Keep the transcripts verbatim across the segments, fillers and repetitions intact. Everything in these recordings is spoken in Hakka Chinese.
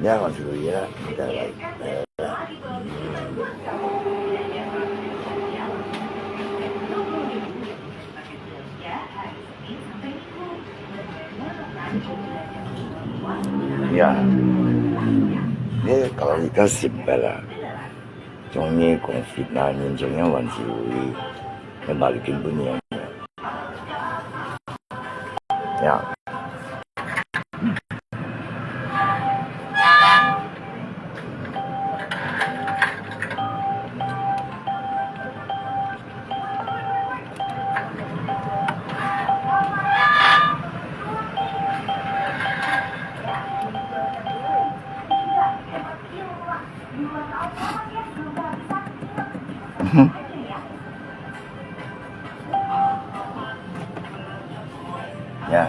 你看，看这个也，你看，呃，呀，你搞一个新的啦，从你讲fit男人，从你玩手机，你把你根本没有。 呀。呀，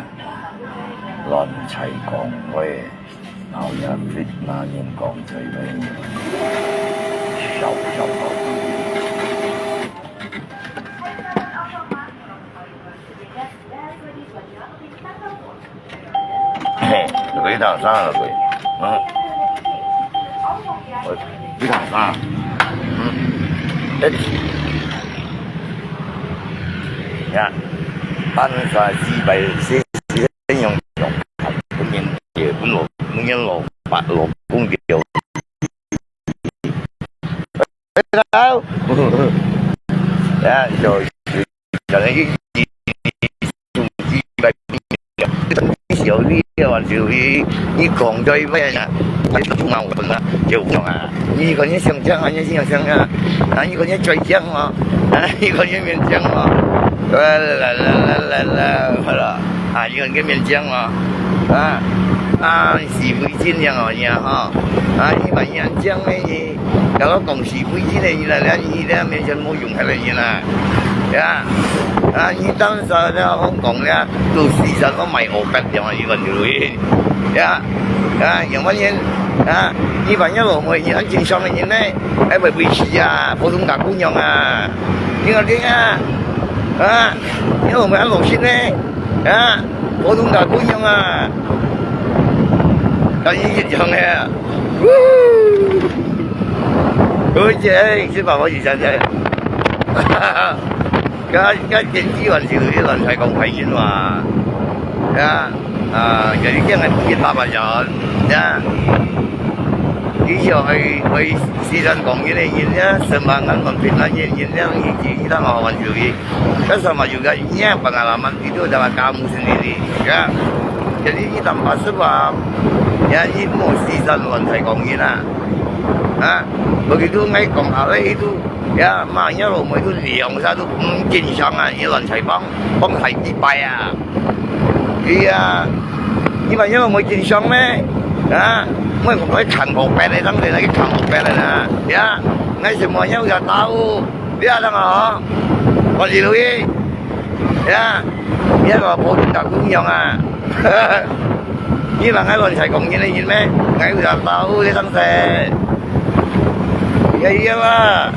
亂菜講話，然後也fit男人講嘴話，笑笑講。 嘿，你打啥了喂？嗯，你打啥？嗯，哎，呀，半山西北西西用用，不免也不落，不免落，落公掉。 啊，就，就，就，你，你，你，你，你，你，你講對咩啊？你都冇分啊，就講啊，你講你想講啊，你想講啊，啊，你講你最講啊，啊，你講你面講啊，啦啦啦啦啦啦，好了，啊，你講你面講啊，啊，啊，是非真樣哦，你啊，吼，啊，你把你講的，你 搞到講是非真个人啊，這你這面前無用个人啊，呀，啊，你當時這香港這，都時常都賣烏白樣啊，你講對毋對？呀，啊，樣般人，啊，你把人老妹，你很正常个人呢，還會維持啊，普通大姑娘啊，你講對啊，啊，你老妹很老實呢，啊，普通大姑娘啊，但你一樣个。 好，這，哎，這把我以前在，該，該電子玩具亂來講開心嘛，呀，啊，有一件很一百萬人，呀，你想會，會時常講一個人呀，十萬人、十萬人，人呀，你，你，你當好玩具。 Kan sama juga inya pengalaman itu dalam kamu sendiri, ya. Jadi, ini tanpa sebab, ya, ini mesti selalu saya kongin lah. Ha? Begitu ngai kong alai itu, ya, maknya lo itu liang satu mungkin sangat ini lan saya bang, bang saya tipai ah. Iya, ini maknya lo mungkin sang meh, ha? Mungkin kong koi kan kong pet, tang dia lagi kan kong pet lah, ya. Ngai semuanya udah tahu. 你啊，等下哦，我留意，呀，你个普通大姑娘啊，你人愛亂採講人个人咩？𠊎有隻老虎个上身，呀，一樣啊，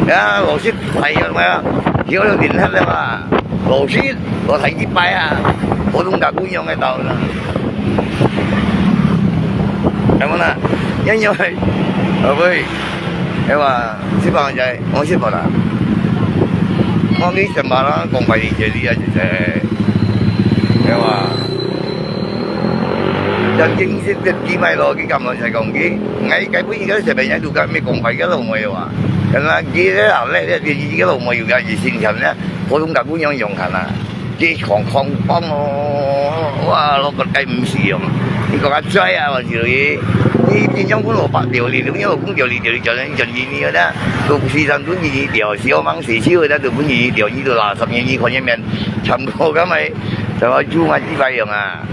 呀，老實大樣啊，有了臉黑了啊，老實，我才一擺啊，普通大姑娘个到了，怎麼了？因為，啊，喂，哎哇。 食飯就係，我食飯啦。我去食飯啦，講快啲，這裡啊，就係，係嘛？正經食得幾擺咯，佢敢亂採講佢？𠊎該本應該食飯，人都講咩講快个老妹哇。但係佢咧啊，咧咧，佢个老妹有个係新鮮咧，普通大姑娘用看啊。 佢狂狂放哦，哇，老闆該毋使用。你講啊，嘴啊，還是你，你平常分老闆料理，你老公料理，料理，叫人叫你你个，都時常都你你料，小忙細手个，都分你你料，你都垃圾，你你看見面，全部咁咪，就話煮嘛，幾百樣啊。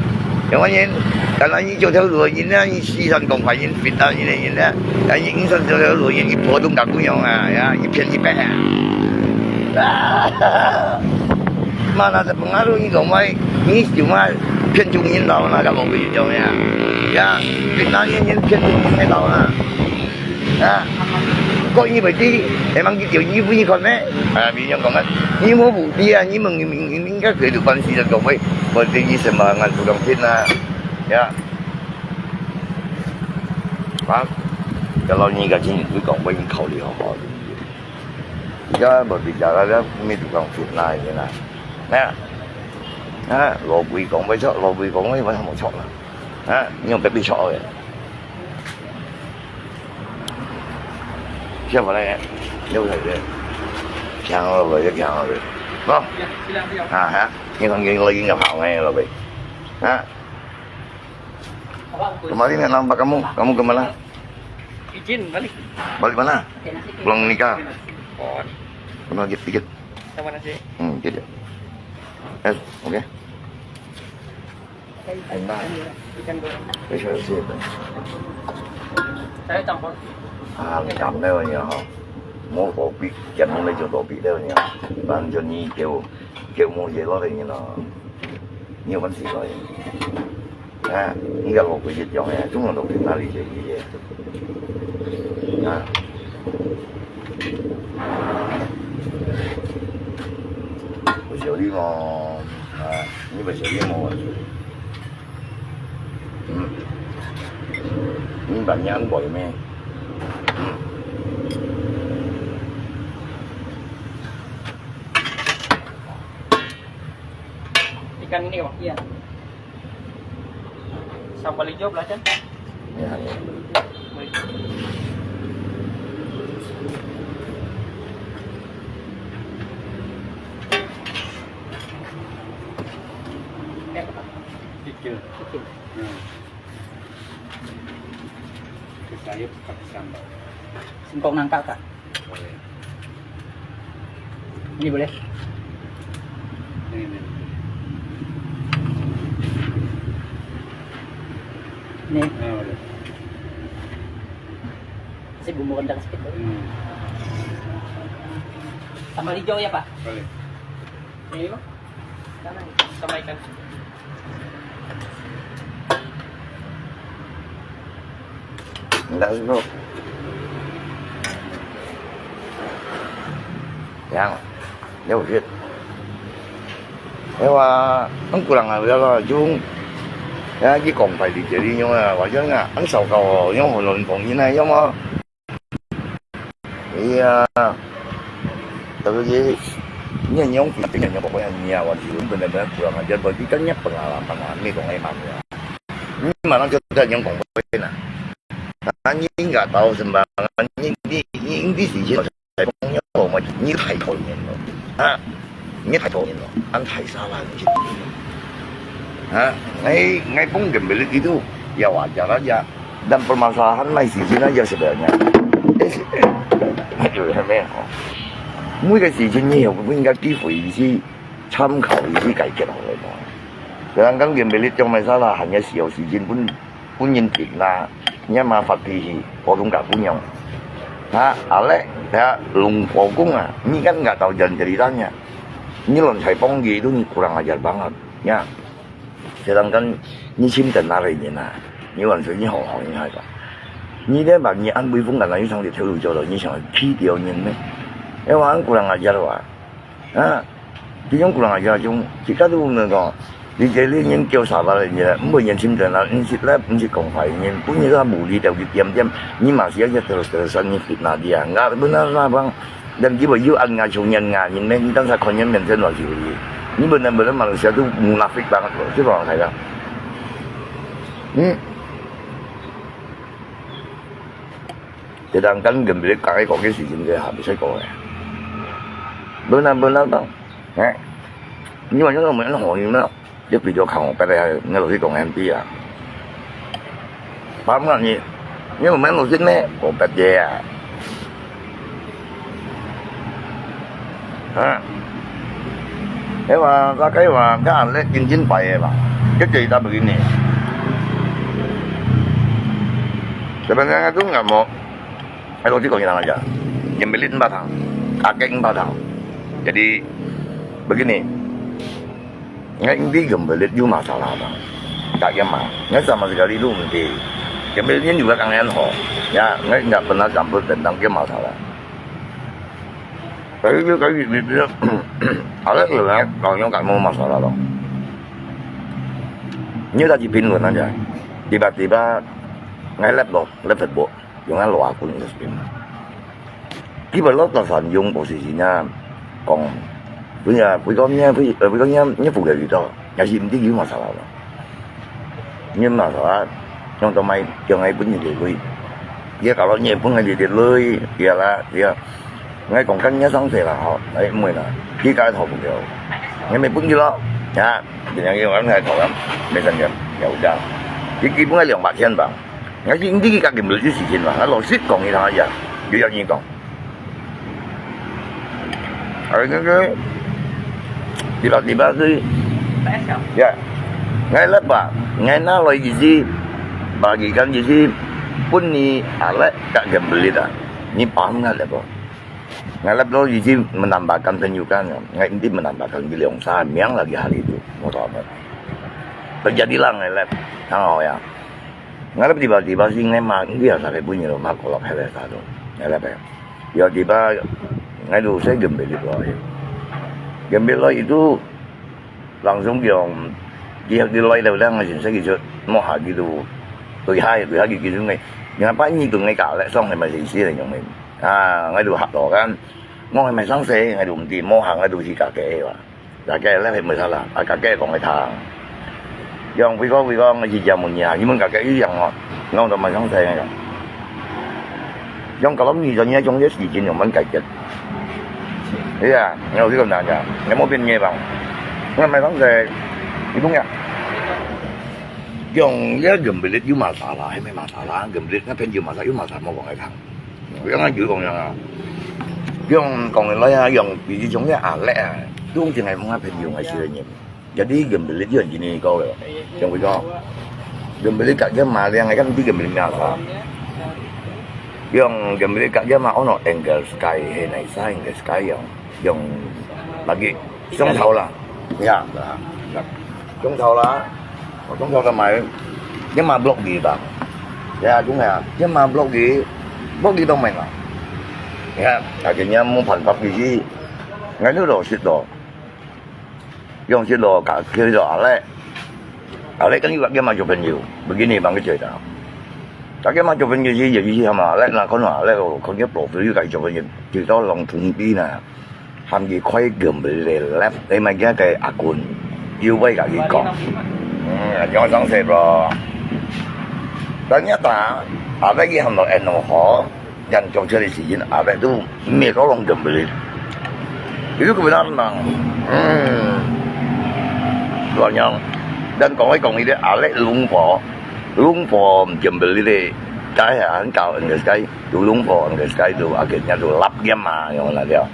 有個人，但係你做條路人啊，你時常講快人，fit啊，你个人啊，但係你做條路人，你普通大姑娘啊，呀，一片一白啊。Mana sa pengaruh ni kong mai, ni cuma 騙中人到那个毛病有没有？呀，越南人騙中人的到那。啊，kok ini berarti emang kita ini punya kau ne? Ah, bini kong kan, ni mau bukti ah, ni meng meng meng meng kan kerja depan sila kong mai, berarti ni sembarangan tukang fitnah. Ya. Faham? Kalau ni gaji ni kong mai, kau lihat apa. 而家外邊就係咩地方fit啦，係啦。啊，啊，老輩講會錯，老輩講會，會無錯啦。啊，你用別別錯个。Siapa lagi? Dia usah dia. Kiang lo, dia kiang lo. Lo. Ah, ha. Ni kan gini lagi nggak hal ni lo, be. Ha. Kemarin nak nampak kamu, kamu ke mana? Izin balik. Balik mana? Pulang nikah. Oh. Mana dikit, dikit. Sama nasi. Hmm, dikit. Eh, oke. Enak. Ikan goreng. Saya campur. Ah, campur ni ha. Mau kopi, jangan lagi kopi dah ni. Bang Joni kêu, kêu mau ye lo ni lo. 你有本事可以。啊，你个老鬼一樣个，中國老鬼哪里学的？啊，不晓得嘛，啊，你不晓得嘛，嗯，你把人家没？嗯。Ikan ini, Pak. Iya. Sambal hijau belacan. Ya, ya. Baik. Eh, apa? Kikil. Kikil. Hmm. Ke sayur pakai sambal. Singkong nangka, Kak. Boleh. Ini boleh? Ini, ini. Ini. Ah, boleh. Kasi bumbu rendang sedikit. Hmm. Sambal hijau ya, Pak? Boleh. Ini, Pak? Sama ikan. Ndak sih, bro. Yang, ya, wujud. Ewa, ang kurang ajar lah, Jung. Ya, 佢講法律這裡樣啊，或者啊，ang 糟糕哦，樣好亂講，你那樣嘛。 Iya. Tapi, ni yang kita ni yang pokoknya ni awak di rumah benar-benar kurang ajar. Bagi kan ni pengalaman, pengalaman ni kong ai mana. Ni mana kita yang kong ai na. Ah, ni nggak tahu sembarangan. Ni, ni, ni, ni di sini saya punya kong ai, ni 太討厭了。啊，你 太討厭了，俺 太沙拉了。啊，𠊎，𠊎 pun gembel itu, ya wajar aja. Dan permasalahan mai sijin aja sebenarnya. Eh, si-, eh, aduh, 係咩吼？每個事情你有分個機會去參考，去解決好了嘛。Sedangkan gembel itu masalah hanya 小事情 pun，分人定啦，你嘛發脾氣，普通个姑娘。啊，阿咧，ya，弄火工啊，你敢nggak tahu jalan ceritanya？你亂採幫佢，itu你kurang ajar banget，ya。Sedangkan你親等那個人啊，你完全你好好人害吧。你咧把你安徽風干那一場的投入交流，你想踢掉人咩？哎，我安姑娘啊，家了啊，啊，這種姑娘啊，家種，自家都能講，你這裡人叫啥吧人家，毋會人親等啊，毋識來，毋識講話人，本來他無理到一點點，你嘛是要一直，一直，你 fitnah dia，啊，本來那幫。 Dan kiba you an nga chung yan nga nyin men, dan sa konyen men sen wa kiba yi. Ni benar-benar manusia tu munafik banget loh, tu orang kaya. Hmm. Sedangkan gembel kaki kok ke sijin ke habis ko eh. Benar-benar bang. Eh. Ni macam mana ho ni mana? Dia video kang pet ya, ngeluh si kong M P ya. Paham nggak ni? Ni main lusin ni, kong pet dia ya. Ha? Ewa, ta kai wa, ka an le kin jin pai e ba. Ke jai ta begini. Sebenarnya tu nggak mau. Ai lo ti kong yang aja. Yang belit empat tang. Kakek empat tang. Jadi, begini, ngai ngerti gembelét有masalah bang. Tak ya mah, ngai sama sekali tu ngerti. Gembelét ni juga kangen ho. Ya, ngai nggak pernah campur tentang dia masalah. Tapi dia kali dia, ada orang kalau yang tak mau masalah loh. Ni tak di评论aja. Tiba-tiba ngai lep loh, lep Facebook. 用个羅亞君个視頻。佢話老大善用posisinya講，佢啊，佢講你，佢，呃，佢講你，你負責佢到，也是毋知佢masalah咯。你masalah，用到買，用个本人个佢，佢搞到你本个你个鐳，對啦，對啊。𠊎講跟你上勢啦，吼，哎，毋會啦，佢家頭不了，你咪分佢咯，啊，怎樣用，𠊎來投啊，沒三千，有價，佢基本个兩百千吧。 Ngai sendiri ka gembel di sijin lah. Ngai lo sit kong ina ya. Dia ni kong. Ai ngai tiba-tiba si ya. Ngai lepa, ngai na lo isi bagikan isi pun ni ale ka gembel ita. Ni paham ngai lepo. Ngai lepo isi menambahkan penyukan. Ngai inti menambahkan biliong sa miang lagi hari itu. Mau tahu apa? Terjadilah ngai lep. Tang ya. Ngalap tiba-tiba si ngai ma, ngiya sa ke bunyi lo ma kolok hele sa tu. Ngalap ya. Ya tiba ngai tu saya gembel itu ai. Gembel lo itu langsung yang dia di lo itu dah ngai sin saya gitu. Mau ha gitu. Tui hai, tui hai gitu ngai. Ngapa ni tu ngai ka le song ngai masih isi le nyong ngai. Ah, ngai tu hak lo kan. Ngong ngai mai sang se ngai tu mesti mau ha ngai tu si ka ke wa. 大家咧係無錯啦，啊，大家講佢聽。用輝哥，輝哥，我是這問你啊，你問大家一樣哦，我都蠻想聽个。用搞到你做你種个事情，用蠻解決。係啊，我有這個難噶，你冇變嘢吧？我蠻想聽，你懂呀？用這個不是有masalah，係咪masalah？個不是，那邊有masalah，有masalah，冇講佢聽。 Yang ngan yu kong yang a. Yang kong lai a, yang pi ji chong ya a le a. Tung jing ai mong a phen yung ai si le nyim. Jadi gem le yu jing ni ko le. Yang wi ko. Gem le ka gem ma liang ai kan di gem le ma sa. Yang gem le ka gem ma ono Angle Sky he nai sa Angle Sky yang. Yang lagi. Sông Thao là. Dạ. Sông Thao là. Sông Thao là mày. Nhưng mà block gì ta? Dạ, đúng rồi. Nhưng mà block gì? Block gì đâu mày mà. Dạ, tại vì nhà mua phần pháp gì gì. Ngay lúc đó xịt đó. Dùng xịt đó cả khi đó à lẽ. À lẽ cái như vậy mà chụp hình nhiều. Begini bằng cái trời đó. Tại cái mà chụp hình nhiều gì, giờ gì mà à lẽ là con à lẽ con cái profile cái chụp hình nhiều. Chỉ đó lòng thùng đi nè. 喊佢開gembel lep，你咪驚佢阿君，要威甲佢講。嗯，有傷勢bro。Ternyata，阿伯佢喊到N O好，人做出嚟事情，阿伯都咩都弄gembel。Itu kebenaran bang。嗯，luar yang。Dan講起講起咧，阿伯龍婆，龍婆gembel咧，該係很搞人个該，有龍婆人个該，就阿佢人就立音啊，用那條。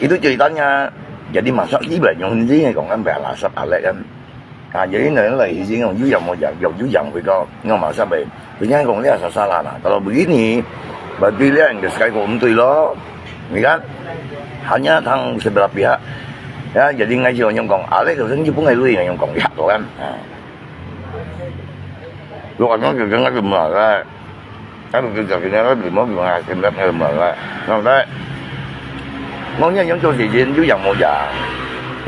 Itu ceritanya, jadi masak si banyak ni kong kan bayar lasap alek kan. Ha, jadi nang lai si kong yu yang mau yang, yu yang yu yang hui kong, ngau masak bai. Punya kong dia sasala na. Kalau begini, berarti dia yang sekai kong betul lo. Ni kan? Hanya tang sebelah pihak. Ya, jadi ngai si yang kong alek tu sendiri pun ngai lui yang kong ya tu kan. Ha. Lu kan yang kong ngai tu malah. Kan kong kong ngai tu mau gimana sih ngai malah. Nang dai. Ngau ni yang tu si jin yu yang mau ya.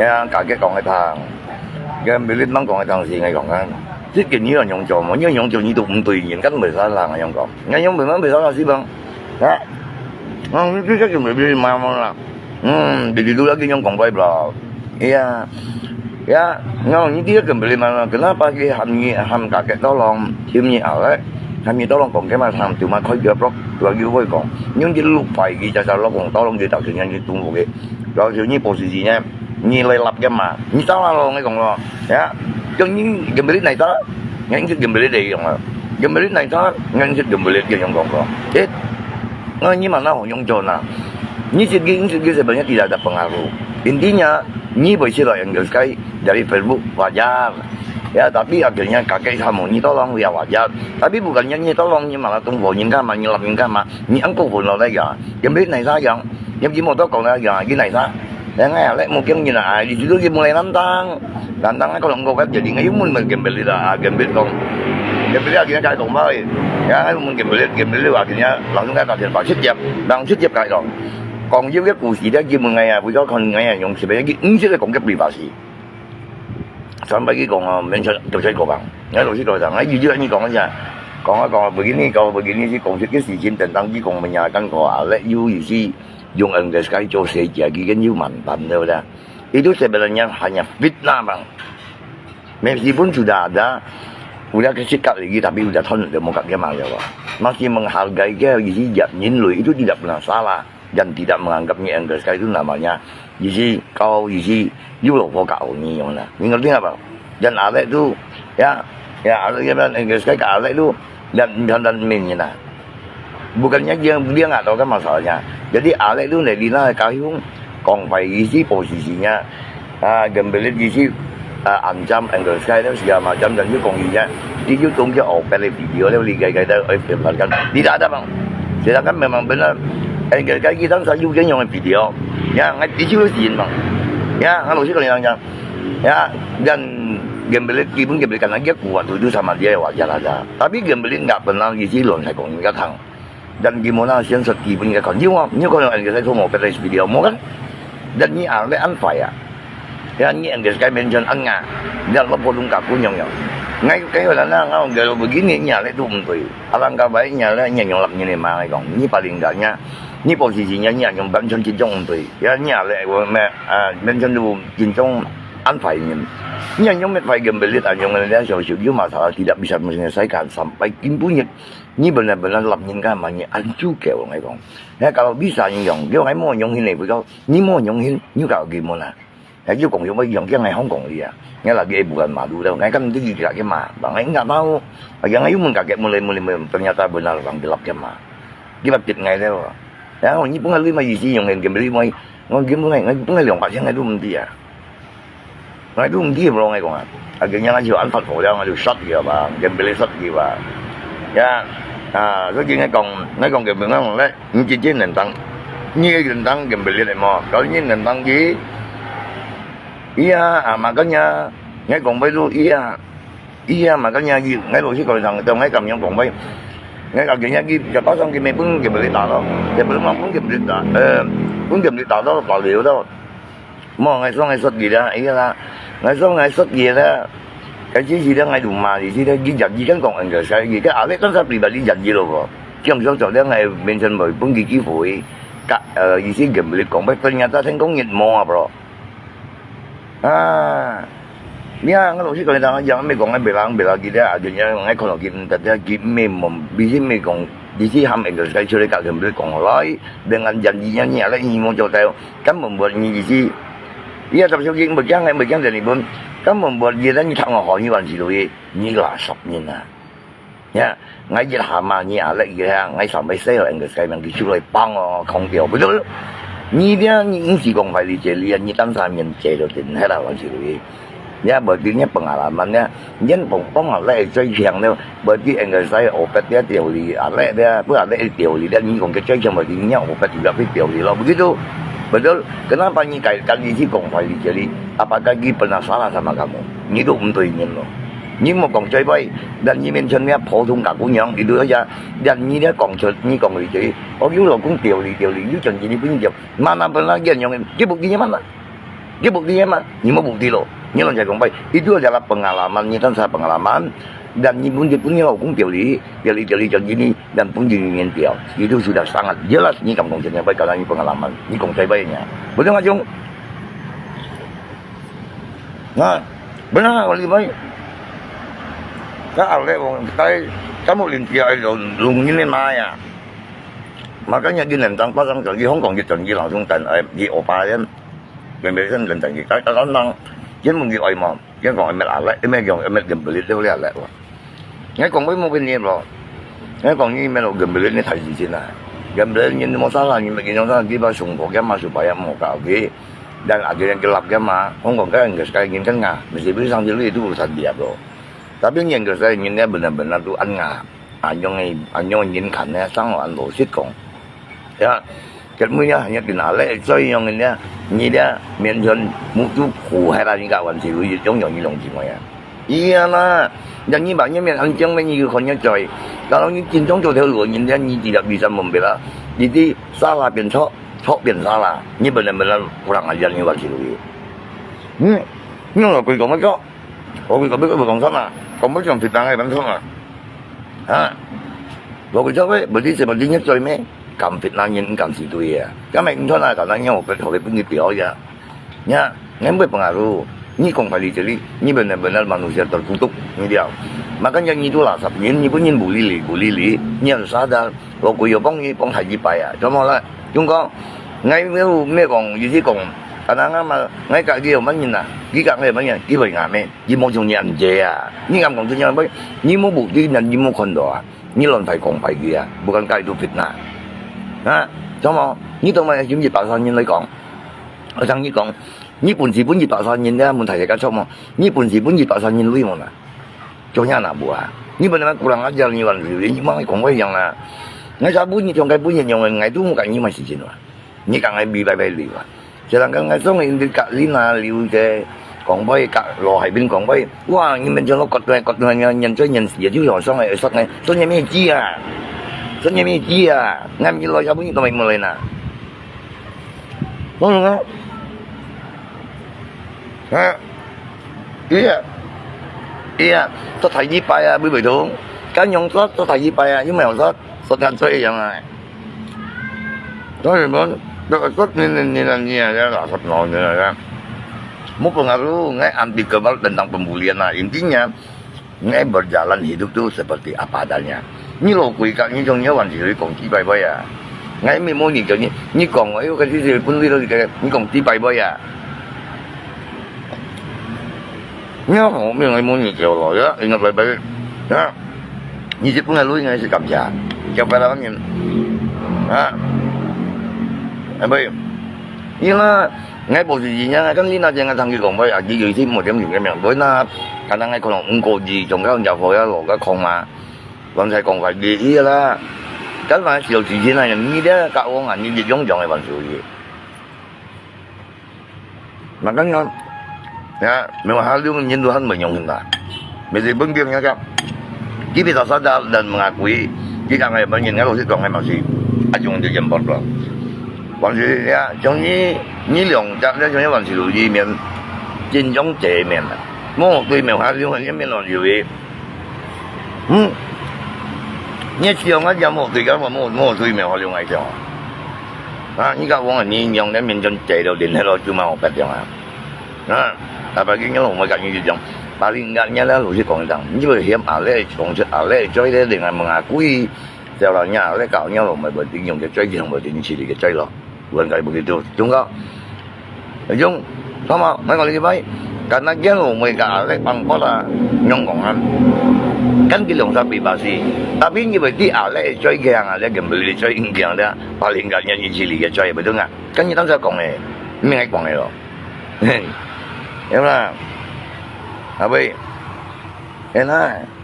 Ya, kaget kong ngai tang. Kan bilit mang kong ngai tang si ngai kong kan. Sih kini yang yang jom, yang yang jom ni tu betul ni kan besar lah yang kong. Ngai yang memang besar lah sih bang. Ha? Ngau ni tu sih kini bilit mang mang lah. Hmm, jadi dulu lagi yang kong bai bro. Iya. Ya, ngau ni dia gembel mana? Kenapa ki ham ni ham kakek tolong, him ni alek, ham ni tolong kong kema ham tu ma koi dia blok, dua yu woi kong. Nyung di lupai ki jasa lo kong tolong di tak sing yang di tung ke. Kalau sini posisinya, ni lai lap kema. Ni salah lo ngai kong lo. Ya. Yang ni gembel nai ta, yang ni gembel deh yang lo. Gembel nai ta, yang ni gembel deh yang kong lo. Eh, Nah, ni mana hong yong John ah? Ni sikit, ni sikit sebenarnya tidak ada pengaruh. Intinya, ni boleh sila yang sekali dari Facebook wajar. Ya, tapi akhirnya kakek sama ni tolong dia wajar. Tapi bukannya ni tolong ni malah tunggu ni kan mah, ni lap ni kan mah, ni angkut pun lo ya. Yang beli naik sayang, yang di motor kau ya, di naik sa. Yang ai lek mungkin gini ah, di situ dia mulai nantang. Nantang ai kalau engkau kan jadi ngai mun mun gembel dah, ah, gembel kong. Gembel lagi nak kong bai. Ya, ai mun gembel, gembel lagi nya langsung kata dia pasti dia, langsung dia kong. Kong dia dia kusi dia dia mun ngai ah, bukan kong ngai ah, yang sebenarnya dia mesti dia kong dia privasi. Sampai dia kong ah, mention tu saya kau bang. Ngai lalu si kau bang, ngai jujur ni kong aja. Kong ah kong begini, kau begini si kong sikit si jin tentang dia kong menyarankan kau ah, lek you you si. Yung English kaya jauh saja, gigen you mantan tu dah. Itu sebenarnya hanya fitnah bang. Meskipun sudah ada, udah kesikap lagi tapi udah tahun dia mau kat dia mah ya. Masih menghargai ke isi jat nyin lui itu tidak pernah salah dan tidak menganggapnya English kaya itu namanya isi kau isi you lo kau kau ni yang na. Ni ngerti apa? Dan alek tu, ya, ya alek dia bilang English kaya alek tu dan dan dan min ni na. Bukannya dia dia nggak tahu kan masalahnya. Jadi alek tu dari Lina kahung kong pai isi posisinya, ah, gembelit isi, ah, ancam English kaya tu segala macam dan dia kong isi. Dia tu tong dia opel video dia ligai kaya tu eh filmkan. Tidak ada bang. Sedangkan memang benar English kaya kita saya juga yang video. Ya, ngai itu sih bang. Ya, kalau sih kalau yang yang ya dan gembelit given gembelit kan lagi kuat itu sama dia wajar aja. Tapi gembelit nggak pernah isi lon saya kong ingat hang. Dan gimana sian set given ingat kan. You want you kalau English saya mau pada video mau kan. Dan ni ada an fire. Ya ni English kaya mention an nga. Dan lo potong kaku nyong nyong. Ngai kaya lah na ngau gelo begini ni ada tu betul. Alangkah baiknya lah ni nyong lap ni ni mah ngai kong. Ni paling enggaknya ni posisinya ni nyong banchon jin jong betul. Ya ni ada mention tu jin jong an fire ni. Ni nyong met fire gembelit an nyong ada so so you masalah tidak bisa menyelesaikan sampai kimpunyet. Ni benar-benar lap ni kan mah ni ancu kaya ngai kong. Ya kalau bisa ni nyong, dia ngai mau nyong hin ni, ni mau nyong hin, ni kau gimana? Ngai kong yung yung kia ngai Hong Kong dia. Ngai lagi bukan malu dah. Ngai kan tu juga ke mah. Bang ngai nggak mau. Lagi ngai yung mun kaget mulai mulai mulai ternyata benar orang gelap ke mah. Dia bakit ngai dah. Ya, ni pun ngai lui mah isi yang ngai gembel mai. Ngai gembel ngai ngai pun ngai liang pasang ngai tu mesti ya. Ngai tu mesti bro ngai kong ah. Akhirnya ngai jual empat puluh dia ngai tu shot dia bang. Gembel shot dia bang. Ya. Ah, so ngai kong ngai kong gembel ngai kong leh. Ni cincin nentang, ni nentang gembelit mo. Kalau ni nentang gi, iya, ah, makanya, ngai kong bai tu iya, iya makanya gi, ngai lo si kau sang tu ngai kam yang kong bai, ngai kau genya gi, siapa sang gi me pun gembelit tak lo, gembelit mang pun gembelit tak, eh, pun gembelit tak lo, tak liu lo. Mo ngai song ngai sot gi dah, iya lah. Ngai song ngai sot gi dah. Kan ci ci dah ngai dum ma ci ci dah gi jan gi kan kong ang ka sai gi kan alek kan sa pribadi jan gi lo ko. Kiam song song dah ngai mention boy pun gi ki foi. Ka, eh, isi gembel kong bai ternyata sen kong ngit mo ah bro. Ah. Nia ngai lo si kong tang yang me kong ngai belang belang gi dah, akhirnya ngai kono gi tak dah gi me mom, bisi me kong, bisi ham ang ka sai curi ka gembel kong lai, dengan janjinya ni alek ni mo jauh tayo. Kan membuat ni isi. Iya, tapi sugih bagian ngai bagian dari pun. Kan membuat dia dan ni tak ngah ni wan si lui. Ni lah sop ni na. Ya, ngai jit hama ni alek ya, ngai sampai saya yang ke saya yang kicu lai pang oh kong dia betul. Ni dia ni isi kong pai di jeli ni tan sa mien jeli tin hai lah wan si lui. Ya, berarti ni pengalaman ya. Nyen pong pong alek cai chiang ni. Berarti engkau sai opet dia tiau li alek dia, pun alek tiau li dia, ni kong ke cai chiang berarti ni opet juga pi tiau li lo. Begitu. Betul. Kenapa ni kaitkan ni si kong pai di jeli? Apakah dia pernah salah sama kamu? Ni tu untuk ingin lo. Ni mau kong cai pai dan ni mention dia potong kaku nyong itu saja. Dan ni dia kong cai, ni kong di jeli. Oh, you lo kong tiau li tiau li, you jangan gini pun tiau. Mana pernah dia nyong? Dia buktinya mana? Dia buktinya mah, ni mau bukti lo. Ni orang jaga pai. Itu adalah pengalaman, ni kan saya pengalaman. Dan ni pun dia punya hukum teori, teori teori macam gini dan pun dia ingin dia. Itu sudah sangat jelas ni kamu kong saya pai kalau ni pengalaman, ni kong saya pai nya. Betul nggak Jung? Nah, benar nggak Wali pai? Kan ada orang kai, kamu lintia lung ini maya. Makanya di nentang pasang janji Hong Kong di janji langsung tan di opa kan. Gembel sen genteng ki kai ta nang. Yen mung ki oi mo. Yen kong emet alek, emet yong emet gembelit le le alek wa. Ngai kong bai mo pen ni bro. Ngai kong ni emet lo gembelit ni thai si sin na. Gembelit ni mo sa la ni me ki yong sa ki ba sung bo kia ma su ba ya mo ka ki. Dan ada yang gelap kia ma. Hong Kong kan nggak sekali ngin kan nga. Mesti beri sang dulu itu urusan dia bro. Tapi ngin nggak sekali ngin dia benar-benar tu an nga. Anyong ai, anyong ngin kan ne sang an lo sit kong. Ya. 結尾啊，還要跟阿嬤嘴樣个呢，你呢，勉強目珠苦害啦，你个還是有一種有一種情況呀。 Iya lah, jan ni banyak mian anjing mian ni kau nya coy. Kalau ni cincong tu tahu lu, ni dia ni tidak bisa membela. Jadi salah pian cok, cok pian salah. Ni benar-benar kurang ajar ni wakil ni. Hmm, ni orang kui kau macam, orang kui kau macam kau sana, kau macam fitnah kau sana. Ha, orang kui cakap berarti sepertinya coy me, kam fitnah ni kam situ ya. Kami ini sana katanya orang kui pun dia ya. Nya, ngan buat pengaruh. Ni kong pali jadi, ni benar-benar manusia terkutuk, ni dia. Makanya ni tu lah, sabab ni, ni pun ni bully li, bully li, ni harus sadar. Lo kuyo pong ni pong haji paya. Cuma lah, yung kong, ngai meu me kong, isi kong, kadang ama, ngai kak dia mana na, kita ngai mana, kita ngai me, ni mau cuma ni anje ya. Ni ngam kong tu ni apa, ni mau bukti dan ni mau kondo ah. Ni lon pai kong pai dia, bukan kak itu fitnah. Ha, cuma, ni tu mana cuma pasal ni lai kong. 我同你講，你本事本一百三年咧，問題係緊錯無？你本事本一百三年鐳無啦？做咩那無啊？你本來講人家叫你還是你莫講我樣啦。我啥本你從該本人用，我都無講你乜事情啊。你講我比拜拜鐳啊？就人講我送你隔離那鐳个，講拜隔羅海邊講拜，哇！你們就落割斷割斷，人人最人死就有送个，送个，送个咩雞啊？送个咩雞啊？俺們來啥本你都沒無來呐。 Ngomong ah. Ha? Iya. Iya. Sa thai ni pai ah, bui bui dong. Kan yong sa, sa thai ni pai ah, yung may sa, sa kan sa yang ah. Sa yung bon, sa sa ni ni ni ni ni ya, la sa no ni ya. Mo pengaruh, ngai ambil kebal tentang pembulian ah. Intinya, Ngai berjalan hidup tu seperti apa adanya. Ni lo kui kak ni jong nyawan si kong ti pai pai ya. Ngai mi mo ni kak ni, ni kong ayo kak si si pun li lo si kak ni kong ti pai pai ya. Nya ho mi ngai mo ni kak lo ya, ingat pai pai. Ya. Ni si pun ngai lo ngai si kam ja. Kak pai la ni. Ha. Ai bai. Ni la. Ngai posisi nya, kan Lina jeng ngai thang ki kong bai, aki yoi si mo tiam yoi ke miang bai na, kan ngai kono ung ko ji, jong ka ung ja fo ya lo ka kong ma, wan sai kong bai di iya la. Kan ma siu ji ji na yang ni dia ka ung a, ni di jong jong ai wan su yi. Makanya, ya, memang hal yung nyen Tuhan menyong hinta. Mesti pun biang ya ka. Kita sadar dan mengakui, kita ngai banyin ngai lo si kong ngai masih, ajung tu jempol lo. 還是呀，像你，你兩隻咧，像你還是有一面，真正正面啊。無對面還有一面還有一，嗯，你想啊，也無對个，無，無對面還有愛想啊。啊，你講我你用个面前坐到人迄落就蠻好白相啊。啊，啊，白个你老妹講你就講，把你人家咧老實講一聲，你會嫌阿咧，講出阿咧，做一個人啊問啊貴。 Selalunya alek kau nya lo mai berarti nyong ke cai jeng berarti ni cili ke cai lo. Bukan kali begitu. Cuma kau, jong, sama, mai kali ke bai. Karena dia lo mai ka alek pang pala nyong kong an. Kan ki long sa privasi. Tapi ni berarti alek cai ke yang alek gembel cai ing ke yang dia paling kan nya ni cili ke cai betul nggak? Kan ni tang sa kong eh, mi ngai kong eh lo. Ya lah. Apa? Enak.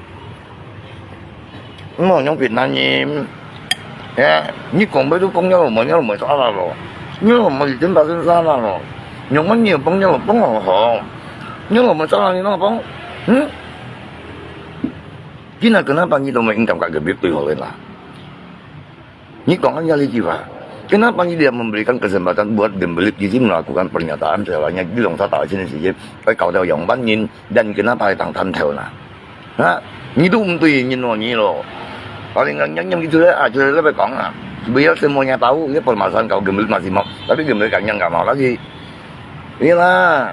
Mo nyong Việt Nam ni, ya, ni kong bai tu kong nyalo mo nyalo mo sa la lo. Nyalo mo di tempat sa la lo. Nyong man ni kong nyalo kong ho ho. Nyalo mo sa la ni no kong. Hmm? Kina kenapa ni tu mo ingkam ka gebit tu ho la? Ni kong an ya li jiwa. Kenapa ni dia memberikan kesempatan buat gembel di sini melakukan pernyataan segalanya di long sa ta sini sih? Pai kau tahu yang banding dan kenapa tang tan tahu na? Ha? Ni tu mesti ni no ni lo. Paling kan nyam nyam gitu lah, aja lah berkong lah. Biar semuanya tahu, ya permasalahan kau gembel masih mau, tapi gembel kan yang nggak mau lagi. Iya lah.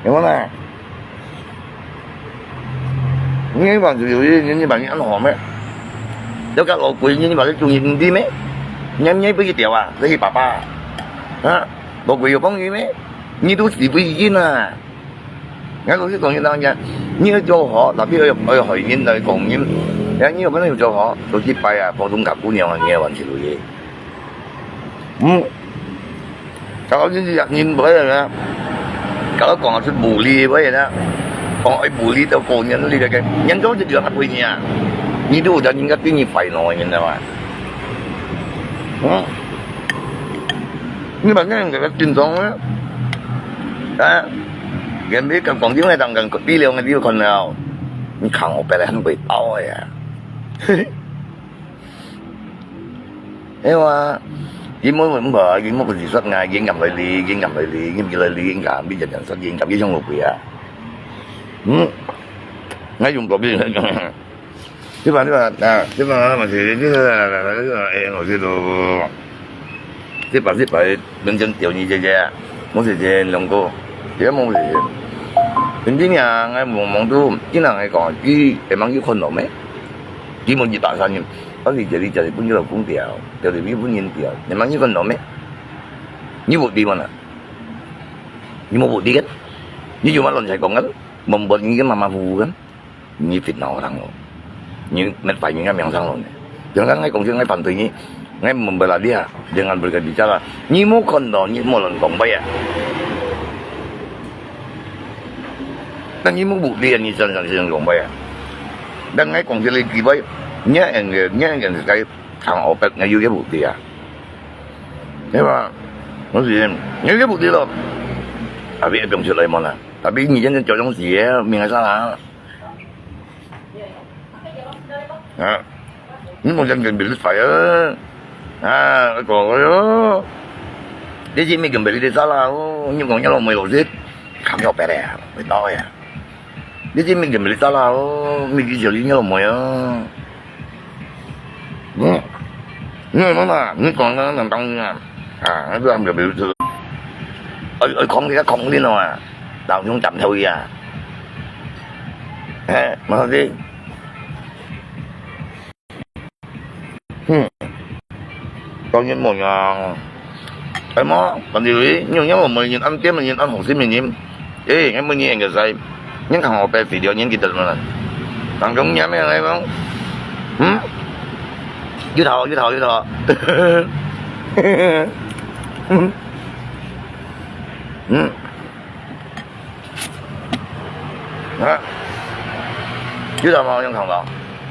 Yang mana? Ni bang tu ni ni bang ni anu me. Dia kat lo kui ni bang tu ni ni me. Nyam nyam pergi dia wah, pergi papa. Ha? Lo kui yo bang ni me. Ni tu si pergi na. 𠊎老實講，你當然，你愛做好，tapi愛愛害人來講人，哎，你有可能有做好，都去拜啊，普通个姑娘啊，你也還是可以。嗯，kalau你人不要啊，kalau講出bully不要啊，講愛bully到個人，你个人做就兩個你啊，你都有人家對你煩惱，你知道嗎？嗯。你把人家个紧张啊，啊，人家讲讲究个，当讲比了，你有看了，你看我白来很会包的呀。哎哇，佢冇問我，佢冇不是说啊，佢敢来哩，佢敢来哩，佢毋来哩，佢敢，你就讲说佢敢，佢想落去啊。嗯，我用过别人讲。 对吧？对吧？啊，对吧？嘛是，这个，哎，我觉得，这把这把认真调你姐姐，我姐姐两个，也没事情。平平啊，我懵懵都，经常来讲，你也蛮有困难没？你们一百三年，而且这里家里不有老公调，调里不有人调，也蛮有困难没？你不对吗？你没不对个，你就蛮乱才讲个，没不你个马马虎虎个。 你fitnah orang咯，你乜坏人个名声咯呢。Jangan ngai kongsi ngai反对你，ngai membela dia dengan berkata bicara. Ni mo kondo, ni mo lon kong baya. Dan ni mo bukti ni san san san kong baya. Dan ngai kongsi lagi kibai, nya engge, nya engge sekai kang opet ngai yu ye bukti ya. Ni ba, mo si, ngai yu ye bukti lo. Abi e piong si lai mo na. Tapi ni jen jauh jong si ye, mi ngai salah. Ha? Ni mo jen gen bilit fire. Ha, ko ko yo. Dia ji mi gen bilit salah, oh, ni kong nyalo mo lo sit. Kam yo pere, we tao ya. Dia ji mi gen bilit salah, oh, mi ji jali nyalo mo ya. Hmm. Ni mo na, ni kong na nang tang ni ya. Ha, ni tu am gen bilit. Oi, oi, kong dia kong ni no ya. Tao yung tam thau ya. He, mo di. Hmm. Tao ni mo ya. Ai mo, kan di wi, ni nyalo mo ni an tiam ni an hong sim ni. Eh, ngai mo ni ang sai. Ni kang ho pe video ni kita mo na. Kang jong ni me ngai mo. Hmm? Yu thao, yu thao, yu thao. Hmm. Hmm. Ha? Yu thao mo yang kang lo.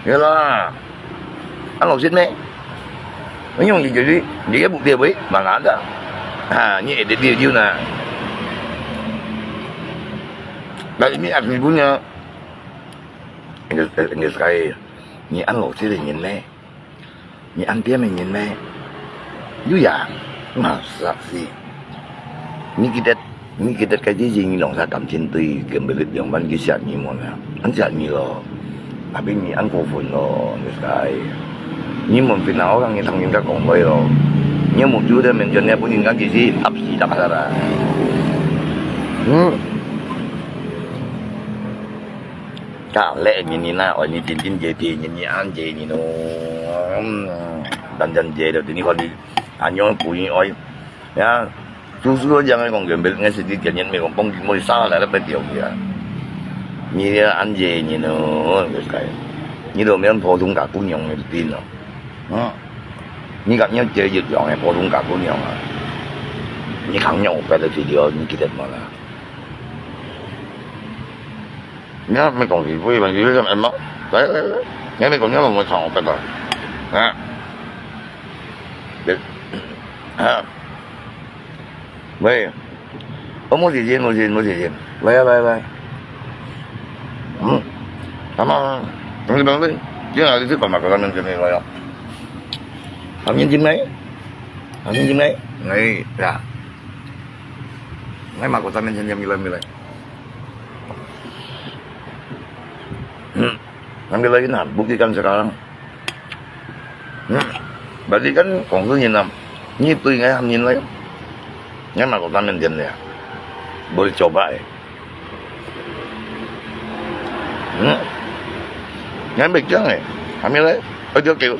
Yu la. Ăn lộc xít mê. Nó nhung gì chứ đi, đi cái bụt tiệp ấy, mà ngán ra. Ha, nhẹ để đi chứ nè. Tại vì ăn thì bún nha. Người, người Sky, nhị ăn lộc xít thì nhìn mê. Nhị ăn tiêm thì nhìn mê. Dữ dàng, mà sặc xì. Nhị cái tết Ni kita kaji jing long sa kam chin tui gembelit yong ban ki siat ni mon ha. An siat ni lo. Tapi ni an ko fun lo, ni sky. Ni mon pin na orang ni thang ni ka kong bai lo. Ni mo tu de men jon ne pun ni kan ki si ap si tak sa ra. Hmm. Ka le ni ni na, oi ni tin tin je pi ni ni an je ni no. Hmm. Dan dan je lo ni ko ni. An yong pu ni oi. Ya, susur aja ngai kong gembel ngai sedikit nyen me kong pong mo sa la la pe tiok ya. Ni dia an je ni no, ngai kai. Ni do men 普通 ka kunyong ni pin no. Ha. Ni ka nyen je yit yong e 普通 ka kunyong a. Ni kang nyong pe de video ni kitet mo la. Ni me kong ki pui ban ki em mo. Lai lai lai. Ni me kong nyong mo chang pe ta. Ha. Được. Ha. Vậy. Ô, mua gì gì, mua gì, mua gì gì. Vậy, vậy, vậy. Ừ. Ama, ang ibang din. Yan, ang ito pa, makakanan kami, wala. Ang yung gym na eh. Ang yung gym na eh. Ngay, ya. Ngay, makutamin yung gym, gila, gila. Hmm. Ang gila yun, ha. Bukti kan sekarang. Hmm. Berarti kan kong tu nyen am. Ni tu ngai ham nyen lai. Ngai ma kong tamen dian le. Boleh coba eh. Hmm. Ngai bek jang eh. Ham nyen lai. Oi, dia kêu.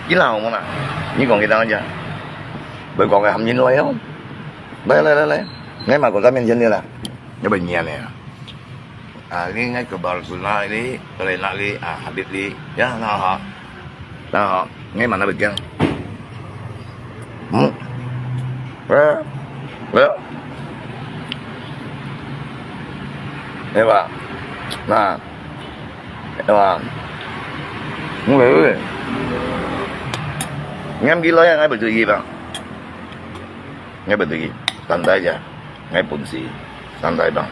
Kina mo na. Ni kong kita aja. Boleh kong ham nyen lai yo. Lai, lai, lai, lai. Ngai ma kong tamen dian le la. Ngai bek nyen le. Ah, ini ngai kebal suna ini, kelenak li, ah, habis li. Ya, nah, ha. Nah, ha. Ngai mana bagian? Hmm. Eh, eh. Eh, Pak. Nah. Eh, Pak. Hmm, eh, eh. 你喊佢來啊，𠊎毋追佢吧。𠊎毋追佢，三大隻，𠊎本事，三大棒。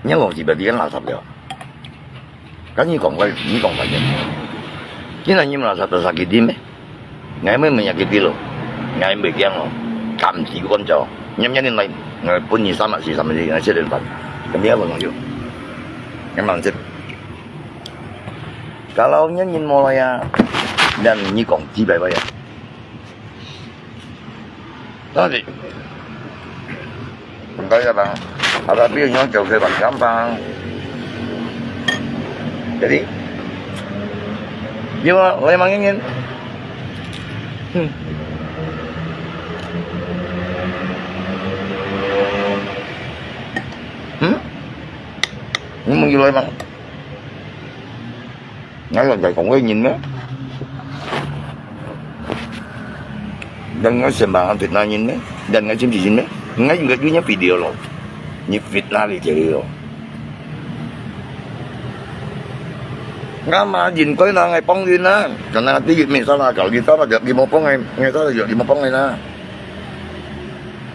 你講是毋係啲垃圾了？ 該你講个，你講个，今日你垃圾都殺佢啉咩？𠊎毋問佢个咯，𠊎毋會驚咯，敢死敢做，你你你來，𠊎分你三百四、三百四，𠊎七點半，跟你講朋友，你忙着。Kalau你人無來啊，那你講幾百萬啊？ Tadi. Entah ya bang. Ada pun yang jauh saya bang gampang. Jadi, dia memang ingin. Hmm. Hmm? Ini menggila bang. Ngài là cái con người nhìn đó. Dan ngài xem bạn Việt Nam nhìn đấy. Dan ngài xem gì nhìn đấy. Ngài juga dunia video lo. Ni fitnah đi jadi lo. Ngài mà nhìn coi là ngài phong nhìn á. Karena tí mình sao là cậu đi sao là được đi một phong ngài, ngài sao là được đi một phong ngài na.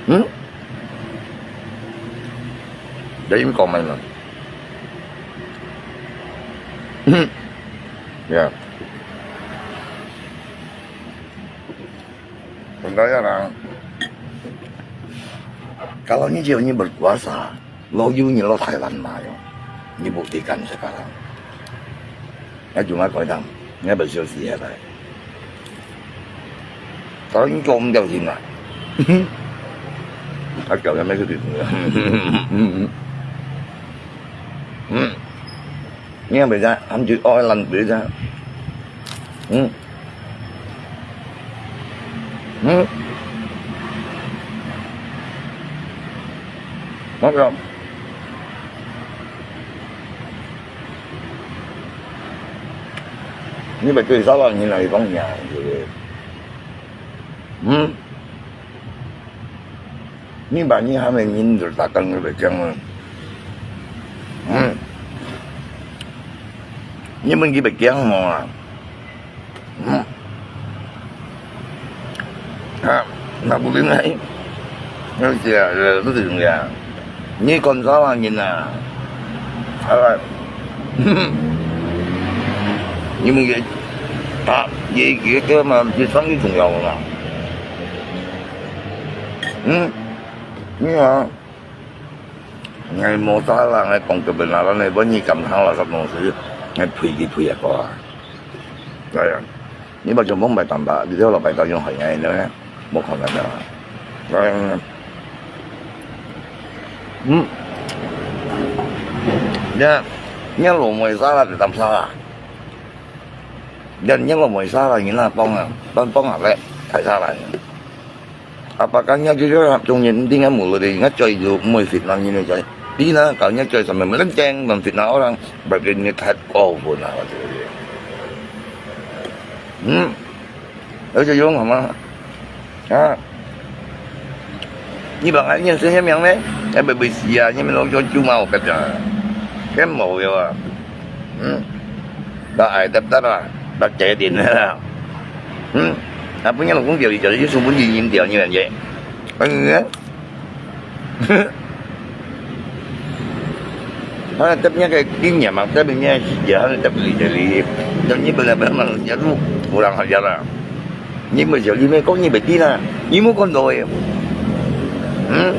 Hmm? Jadi mình còn mình mà. Ya. Tentang ya lah. Kalau ni dia ni berkuasa, lo you ni lo Thailand mah yo. Ni buktikan sekarang. Ya cuma kau dah, ni bersiul sihat lah. Kalau ni kau umjau sih nak. Kau kau yang macam tu. Hmm. Nghe bây giờ, ăn chữ ôi lăn bây giờ. Ừ. Ừ. Mất rồi. Như vậy tôi sao là như này không nhà. Ừ. Ni ba ni hame ni ndur ta kang ni bekeng. Hmm. Ni mun ki bekeng mo. Hmm. Ha, na bu ni nai. Ni sia, lu tu ya. Ni kon sa wa ni na. Ala. Ni mun ki ta, ye ki ke ma, ki sang ki tung ya wa. Hmm. Ni a. Ngai mo sa la, ngai kong kebenaran, ngai bani kam thang la sap nong si, ngai pui ki pui a ko a. Ngai a. Ni ba jong bong bai tam ba, di teo la bai tam yong hai ngai ne. Mo kong ngai na. Ngai. Hmm. Ya. Ni lo mo sa la, tam sa la. Dan ni lo mo sa la, ni na pong a. Pong pong a le. Thai sa la. Apakah nya jujur hap chung yin ding a mulu ding a choi ju mui fitnah yin choi. Di na kau nya choi sampai melenteng dan fitnah orang, berarti ni that kau pun lah. Hmm. Lalu je yong hama. Ha. Ni bang ai yin sen yin miang ne? Ai bai bai sia, ni men lo jo ju mau kata. Ken mau yo a. Hmm. Ba ai tap tap a, ba che din a. Hmm. A pun yang kong diao li jiao, yong sung pun yin yin diao ni lan ye. Ken ni. Ha, tap ni ke kin ya ma, tap ni ya, ha, tap li jiao li. Tap ni pun apa ma, ya tu, kurang ajar lah. Ni mesti jadi me kau ni beti lah. Ni mu kon doi. Hmm.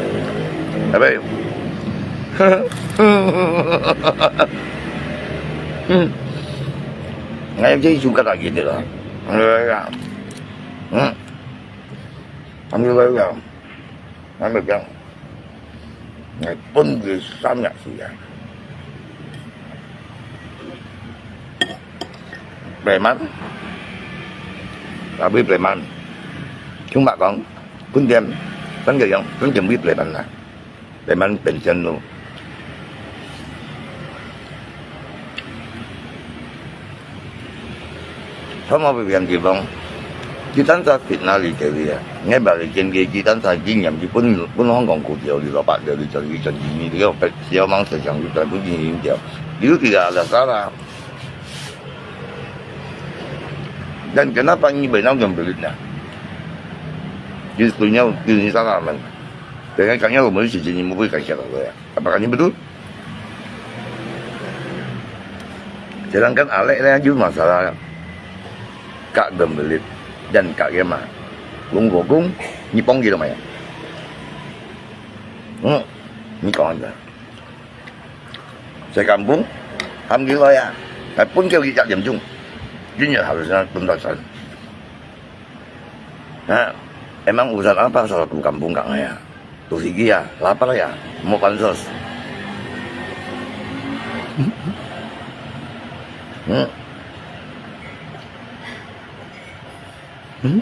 Apa? Hmm. Ngai jadi suka tak gitu lah. Hmm. Ambil lah. Ngai me biang. Ngai pun di sana sih ya. Preman. Tapi preman. Cuma kong, pun dia, kan dia yang, kan dia beli preman lah. Preman pensiun tu. Sama pun yang kibang. Kita tak fitnah li kali ya. Ngai balik kin kita tak gini yang pun, pun Hong Kong ku dia li lo pak dia li jadi jadi ni dia, siapa mang sejang kita pun gini dia. Dia tidak ada salah. Dan kenapa ini benang yang belit na? Di dunia, di dunia sana man. Dengan kanya lo mesti jadi mau boleh kaya lah ya. Apa kan betul? Sedangkan Alek ni ada masalah. Kak Gembelit dan Kak Gema. Kung kung, ni pong gitu maya. Hmm, ni kong ada. Saya kampung, alhamdulillah ya. Saya pun kau kita diam jung. Dunia harus nak tuntasan. Ha, emang urusan apa salah tu kampung kang ya? Tu sigi ya, lapar ya, mau pansos. Hmm. Hmm.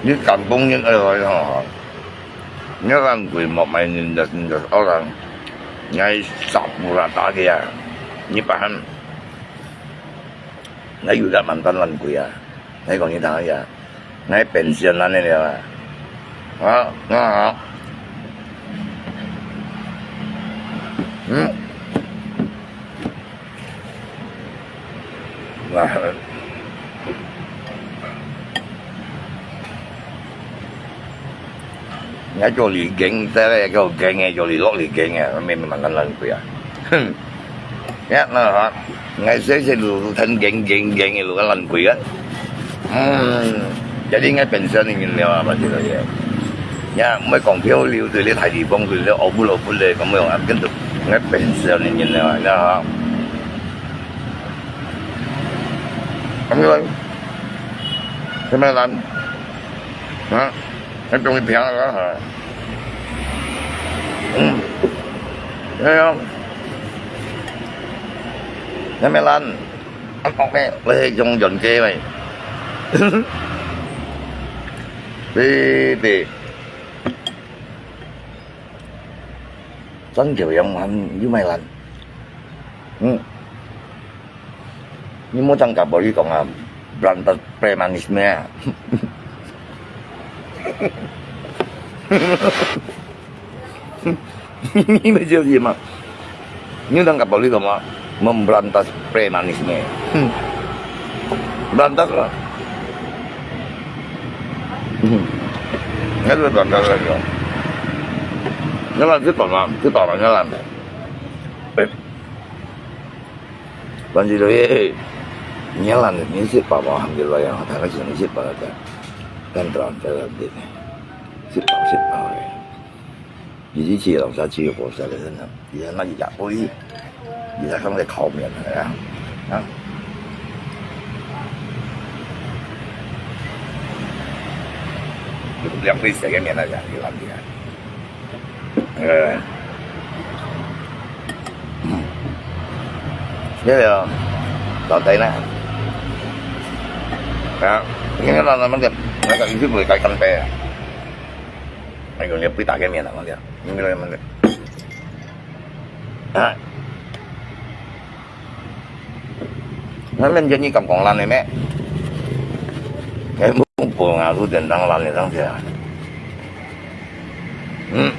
Di kampung ni ada orang ha. Ni orang kui mau main nindas-nindas orang. Ngai sapura tadi ya. Ni paham? Ngai yuda mantan lan kui ya. Ngai kong ni tang ya. Ngai pension lan ni ya. Ha, ha. Hmm. Nah. Ngai joli geng, tele ko geng e joli lok li geng e, memang kan lan kui ya. Ya, nah, ha. Ngai sese lu tan geng geng geng e lu kan lan kui ya. Hmm. Jadi ngai pension ni nyo apa sih ya. Ya, mai kong piao liu tu le thai di bong tu le obul obul le kamu yang akan tu. Ngai pension ni nyo ya. Kamu lah. Sama lan. Ha? Ngai piao ni piao lah ha. Hmm. Ya ya. Sama lan. Ăn ốc nè, lê dòng dần kê mày. Đi đi. Chắn kiểu yang hẳn như mày lăn. Ừ. Ni mo chang ka boli kong a, berantas premanisme a. Ni mo chang ka boli kong a, memberantas premanisme. Berantas lah. Nggak ada berantas lagi. Nyalan si papa, si papa nyalan. Eh. Banjir ye, nyalan ni si papa alhamdulillah yang ada lagi ni si papa ada. Dan terang terang ni. Si papa si papa. Ni si si orang sa si ko sa le na. Dia na ya oi. Dia kan le kau mian ya. Ha. Dia pun yang pun saya mian ya, dia lam dia. 誒，嗯，這個到底呢？啊，應該慢慢慢點，那個一定會改乾杯啊。那個你不打開面了，慢點，應該慢點。啊。 Ngăn lem jadi kam kong lan ne me. Ngai mung po nga lu den dang lan ne dang sia. Hmm.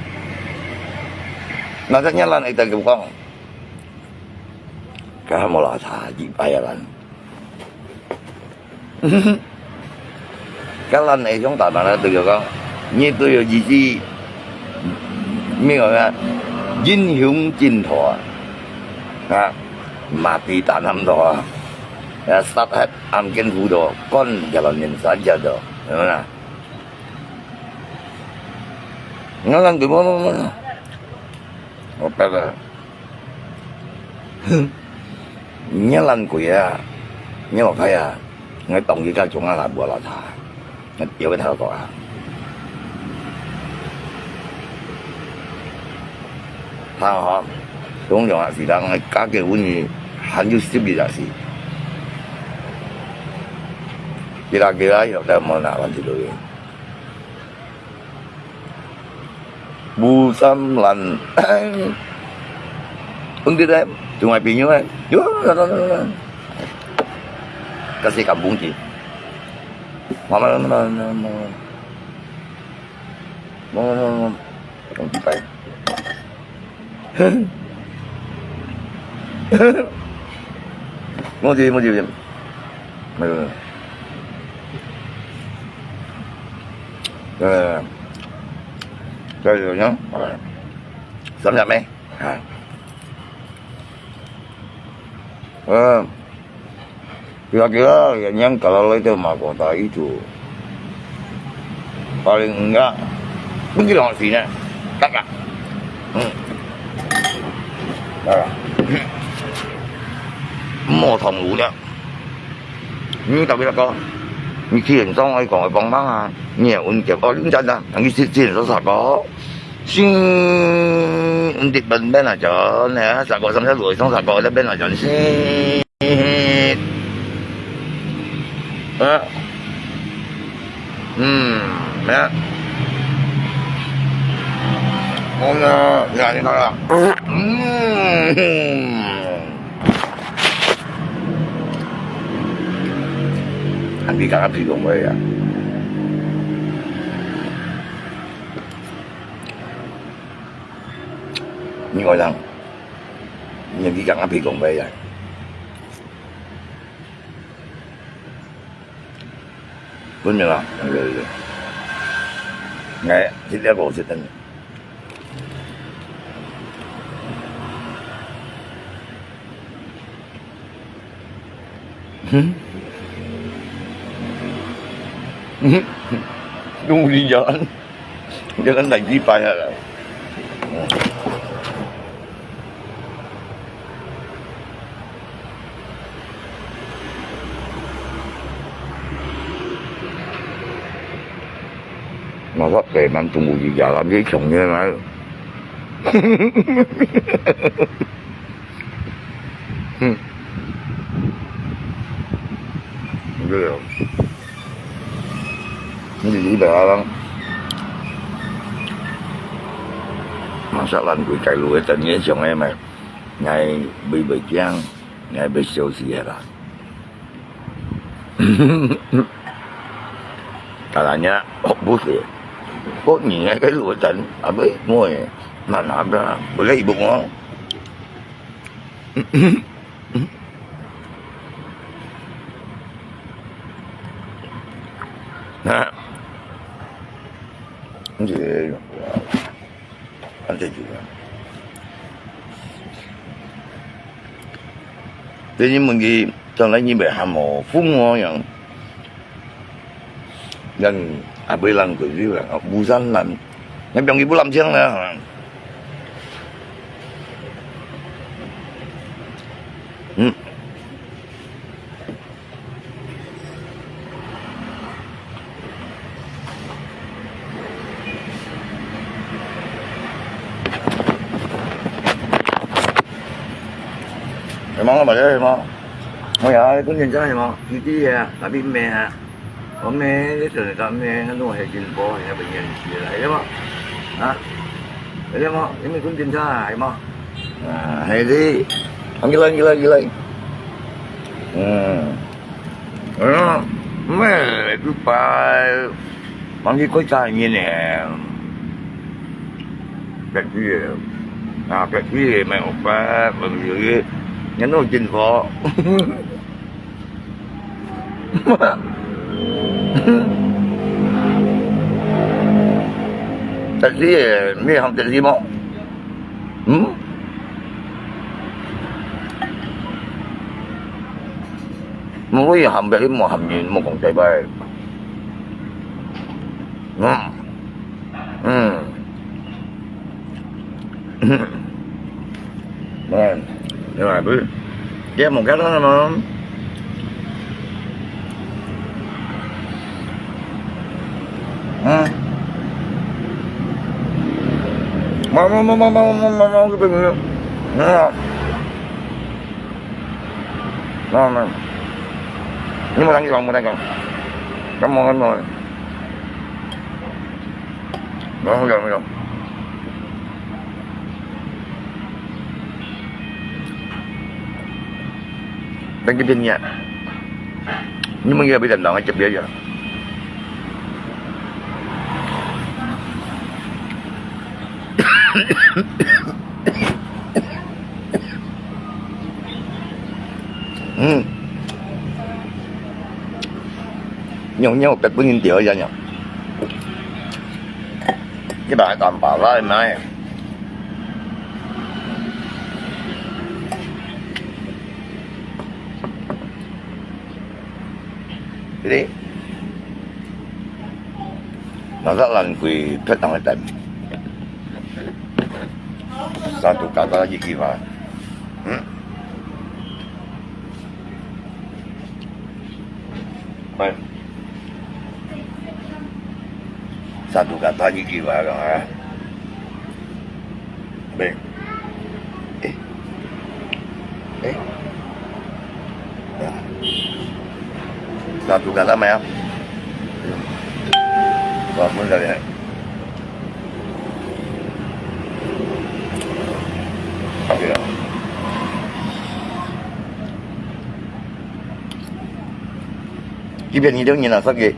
Na sa nya lan ai ta kam kong. Ka mo la sa ji pai lan. Ka lan ai jong ta ma na tu yo kong. Ni tu yo ji ji. Mi kong ya. Jin hiung jin tho. Ha. Mati tanam tho. Ya, start hat am ken hu do, kon jalan nin sa ja do. Mana? Ngalan tu mana mana. Apa dah? Nyalan ku ya, nyawa kaya, ngai tong ika chunga la bua la ta. 有个頭髮啊。他哈，通常啊，是講家己本身還有十二日是，其他其他有在無拿完之類。無三難，問題咧，仲係朋友咧，有，有，有，有，有，kasi kampung ti。 Mama, mama, mama, mama. Mama, mama, mama. Ang patay. Mo di, mo di, mo di. 呃，呃，再有呢，三十咩？啊，呃，kira-kira yang kalau itu mahkota itu paling enggak mungkin orang sini, kakak. Hmm. 啊，莫同我了。你特別个，你既然上愛講愛幫忙啊，你也穩健哦，認真啊，你既既然上啥个，先穩定本本啊，就那啥个上下路上啥个那边啊，就先。 啊，嗯，咩？我呢，你看，你看啊，嗯，還比剛剛皮公味啊。你講講，你比剛剛皮公味啊。 分明啊，哎，這條狗是真的。哼，哼，用力啊！ 你看來幾擺啊啦。我說北蠻中國一家啦，你窮的來。 嗯。對哦。你是白人。馬上咱歸街路个等你想个嘛，𠊎袂袂驚，𠊎袂消息个啦。當然呀，不是，不，你那個路程啊，不，我也蠻難的，不累不哦。 哈，你這，啊，這就啊。這你問佢，將來你袂喊我父母樣。 人也袂人過去啦，無山難，你變佢不lâm強啦。嗯。係無？我買了係無？我呀，你講真正係無？你知啊，哪邊買啊？ 我們這陣咱們那種黑金包，人家本身起來了嘛，啊，了嘛，你們準檢查了嘛，啊，還是，啊，起來，起來，起來，嗯，嗯，沒，就把，忘記歸家裡面呢，別去，啊，別去，沒有辦法，我們有一，人都金包。 Taxi欸，你喊taxi無？嗯？無喊別人，無喊人，無講大話。嗯。 嗯。嗯，你來不？你無看到了嗎？嗯。媽媽媽媽媽媽媽媽，這邊沒有。嗯。媽媽，你莫等佢講，莫等佢講。Come on，come on。 Rồi, không được, không được. Đang cái tin nhỉ? Nhưng mà giờ bây giờ nó chụp bây giờ. Ừ. 肉肉，別分人釣一樣。一百个蛋白啦，你買。這個，哪隻爛鬼，別人个店。Satu kata一句話。嗯。 喂。Satu kata一句話講啊。喂。誒。誒。啊。Satu kata咩啊？我問一下。對啊。 這邊你都人啊，說个。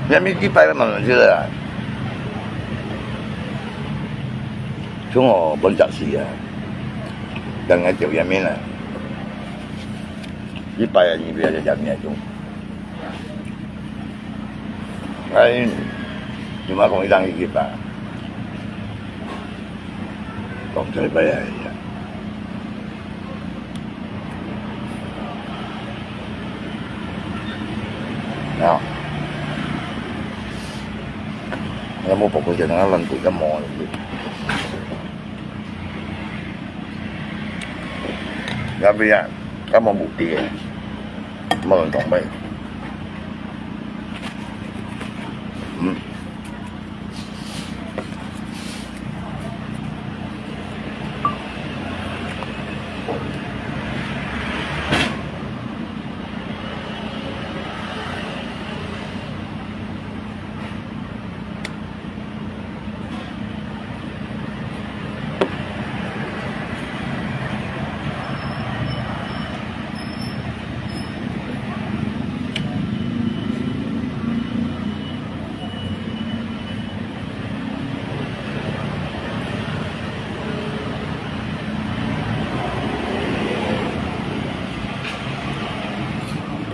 你還沒幾擺了嘛，就是啊。像我本隻事啊，等下就也沒了。一擺啊，你不要再講你啊，兄。 哎，你莫講一張一百，講這擺啊，啊，那麼寶貴的，那爛鬼幹嘛？要不然，幹嘛目的？ 無人講咩。嗯。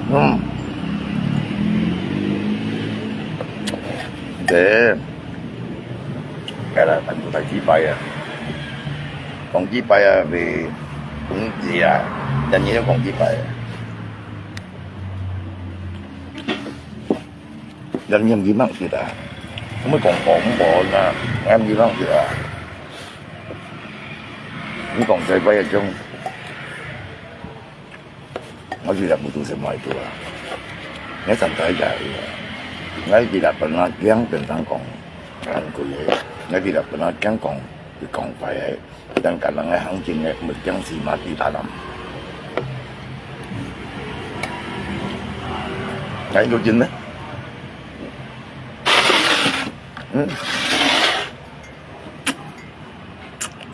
嗯。對。 該啦，全部大幾擺啊。講幾擺啊，會講幾啊，人人都講幾擺啊。人人佢忘記啊，我們講講講啊，人佢忘記啊。你講這擺啊，種 我記得不都是買多啊。我上台講，我記得本來講本上講，很貴个，我記得本來講講，佢講快个，但可能个行情个，毋講是嘛，地大人。那有劲呢？嗯。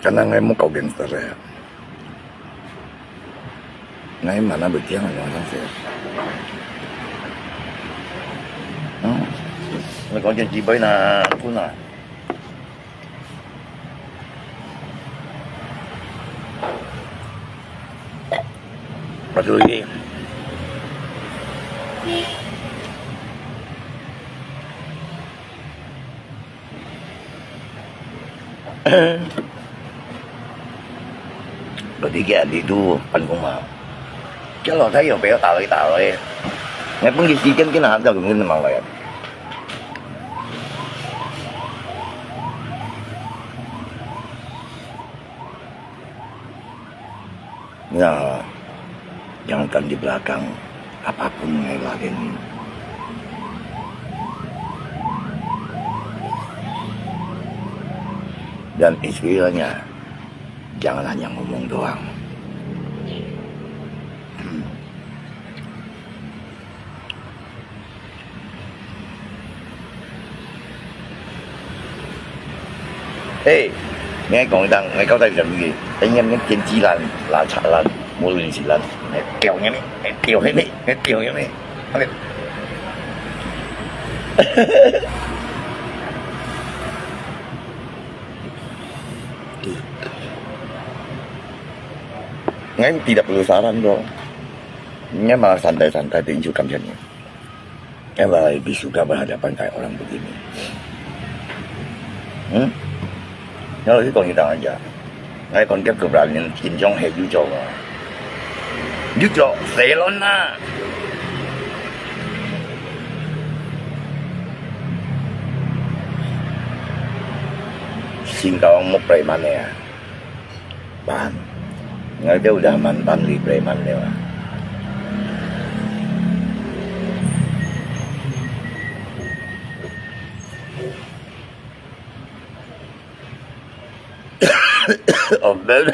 可能个莫搞gangster个。 𠊎嘛那會驚啊，有當時。嗯，你講這幾杯呢，分啊。我注意。 Bertiga itu pandung mah. Kalau saya bèo tahu tahu eh. Ngai pun di situ kita nak ada mungkin memang lain. Ya, jangankan di belakang, apapun ngai ladenin. Dan istilahnya, jangan hanya ngomong doang. Eh, ngai講一聲，𠊎交代你一聲，哎，你天氣爛，垃圾爛，無論是爛，哎，掉你，哎，掉你，哎，掉你，哎。Ngai tidak perlu saran bro. Ngai malah santai-santai tinju kamjani. Ngai malah lebih suka berhadapan kayak orang begini. Hmm? Kalau itu kau hitung aja. Ngai kon kau keberanian tinjong he you jong. You jong selon na. Singkawang mo preman ya. Pan. Ngai dia udah mantan di preman dia. Oh, bel.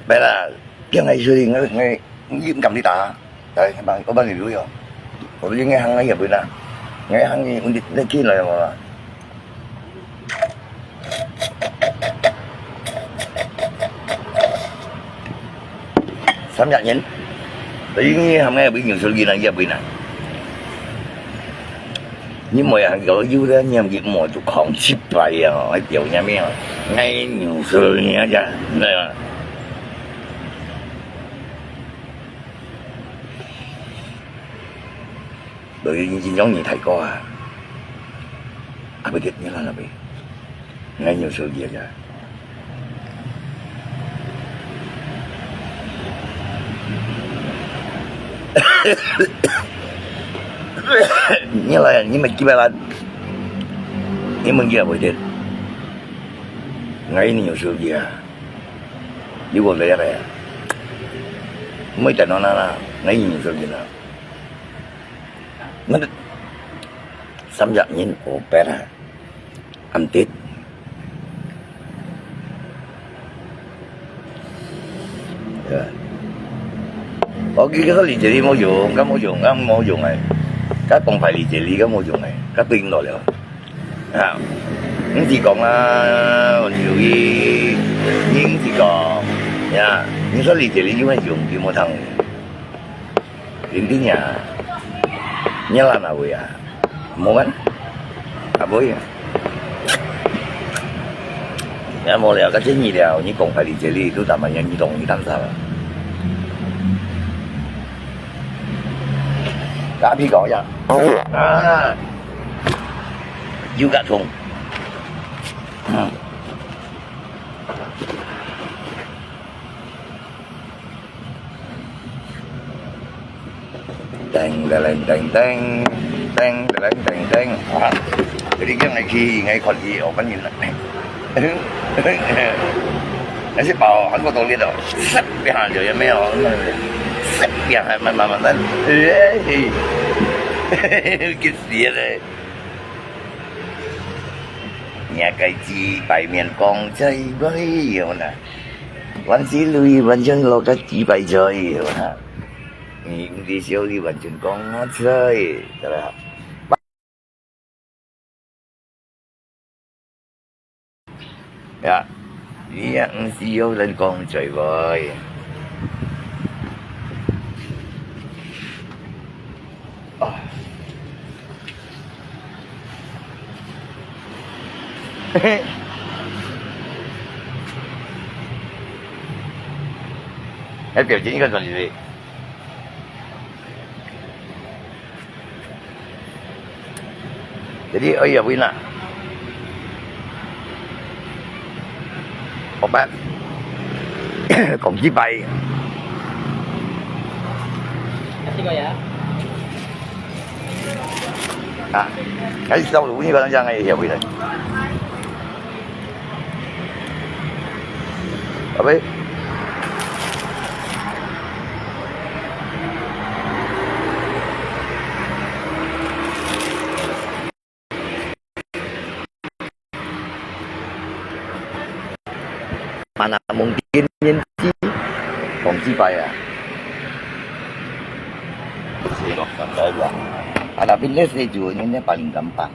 Bela. Yang ai suri ngai ngai. Ngi kam di ta. Dai bang ko bang ni lu yo. Ko lu ngai hang ngai ya buna. Ngai hang ni undit ni kin lo yo. Samyak nyen. Dai ngi hang ngai bui nyu sul gi na ya buna. Ni mo ya hang yo yu le nyam gi mo tu kong chi pai ya. Ai piao nyam ya. Ngai nyu sul ni ya. Na. Đối với những nhóm như thầy cô à, apa dia ni lah lebih. Ngai nyusul dia aja. Ni lah, ni mesti kibalan. Ni mungkin apa dia. Ngai nyusul dia. Ibu lere. Mui ta no na na, ngai yin so gina. Ngat samjak nyin opera. Antit. Ya. Oke, kita lijeri mo yung, kamu yung, kamu mo yung ay. Kapong pai lijeri, kamu yung ay. Kaping lo liao. 啊，毋係講啊，有意，你毋係講，呀，你說理解你就會用，你無通，認定呀，你拉哪位啊？無啊，啊，無呀。也無了，該建議了，你講法理解你都打算讓你懂你當啥了？打屁股呀，啊！ 有甲蟲。嗯。叮叮叮叮，叮叮叮叮，啊！嗰啲叫我去，我看佢，我跟你啦。那些包很多東西的，塞一下就有沒有？塞一下還慢慢慢慢，哎，急死了嘞！ 若个雞排面講在位，有啦。還是lui，還想落个雞排在，有啦。你毋知小李完全講啊在，對啦。 呀，你也毋需要人講嘴話。啊。嘿嘿。哎，表情一个转起来。 Jadi, oh iya, Wina. Opat. Kong kipai. Kasih kau ya. Ah, kasih tahu dulu ni kalau jangan ya, Wina. Apa? Mana mungkin nyen si Kong Sipai ah. Anak pindah setuju nyen paling gampang.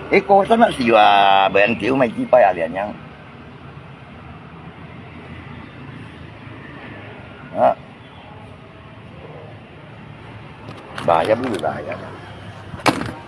Eh, kau sana siwa, bayang tiu mai kipai ah, lian yang. Ha? Bahaya, Bu, bahaya.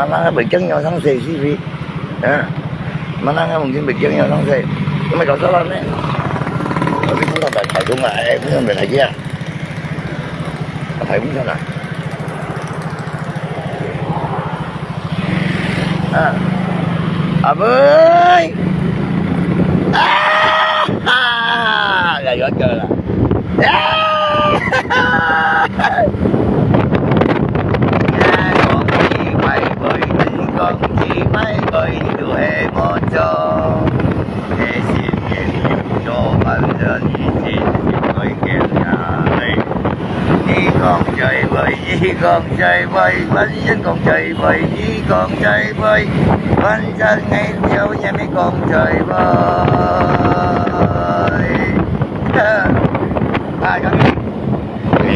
Mana ka bơi keng yang sang se si pi. Ha? Mana ka mungkin bơi keng yang sang se. Kami kau salah ni. Tapi pun tak tak kau dong ah. Eh, pun tak lagi ah. Apa yang sana? Ah. Aboi. Ah. Ya, ya, ya lah. 講智慧，講智慧，就係無做，係心眼有做，萬人一心，心內見也係。你講智慧，你講智慧，萬人講智慧，你講智慧，萬人愛了也沒講智慧。啊，有。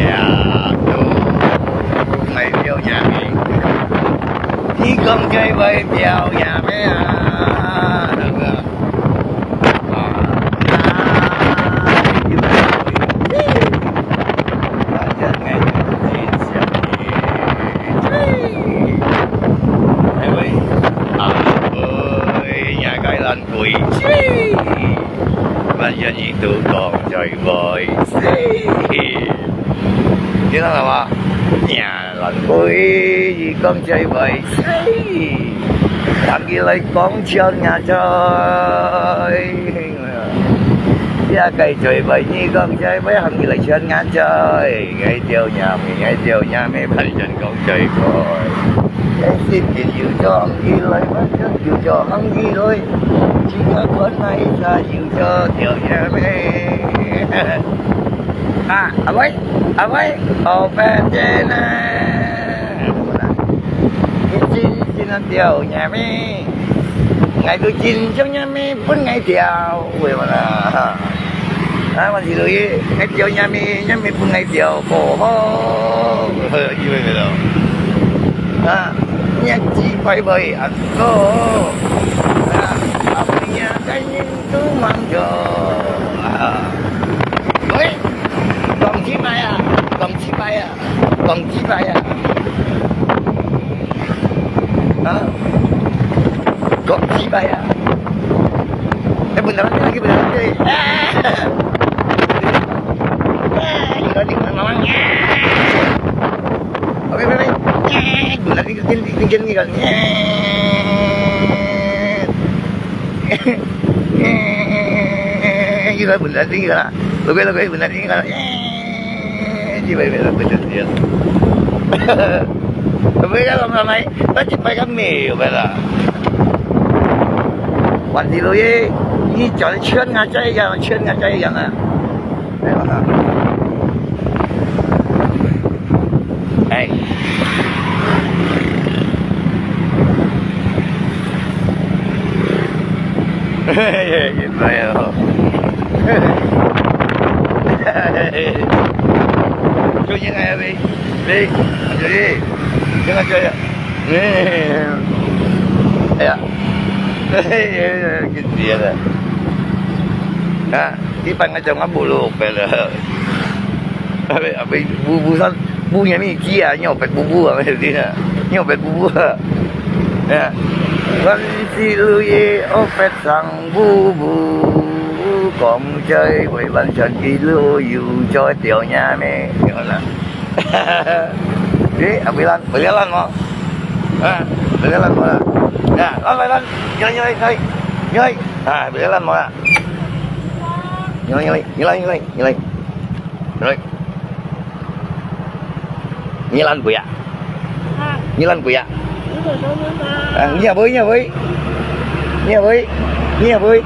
呀，都，愛表揚你。你講該位表揚咩啊？那個，啊，啊，反正愛有真相的。哎喂，啊，哎呀，該人 歸去，萬人都講在會死。你聽到嗎？呀，亂歸，講在會死。喊佢來講笑，呀，在。呀，該在會，你講在會，喊佢來笑，呀，在。該條呀，該條呀，萬人講在會。 心情有做行起來，萬人有做行起來，自家看哪一儕有做條件咩？啊，阿妹，阿妹，後背見啊！你真心條件咩？ 𠊎都真想若姆分𠊎條，有無啦？啊，還是落去，𠊎條若姆，若姆分𠊎條，無好，以為个咯。啊，若姊妹會恁好，啊，後背若个人都忙著，啊，喂，講姊妹啊，講姊妹啊。 講幾擺啊？啊？講幾擺啊？哎，不能，不能，不能，不能。哎，哎，你看，你看，慢慢。OK，OK，OK。哎，不能，你跟，你跟，你跟，哎。 你來分人聽个啦，落去落去分人聽个啦，你來分人聽个。落去啊，慢慢，那一擺較沒有个啦。問題落去，你叫你勸啊，再一樣，勸啊，再一樣啊。 哎。哎呦。就现在呀，喂，喂，小弟，现在这样，哎呀，哎呀，给跌了，啊。 一般个就我無落白了。阿伯，阿伯，烏白上，烏眼面雞啊，你有白烏烏啊，有聽啊？你有白烏烏啊？哎呀，萬事如意，烏白上烏烏，講在會萬全一路有做條件咩？有啦。誒，阿伯啦，阿伯啦，我，啊，阿伯啦，我啦，啊，阿伯啦，你來，你來，你來，你來，啊，阿伯啦，我啦。 你來，你來，你來，你來，你來，你來，你來。你來幾啊？啊。你來幾啊？啊，你也會，你也會。你也會，你也會。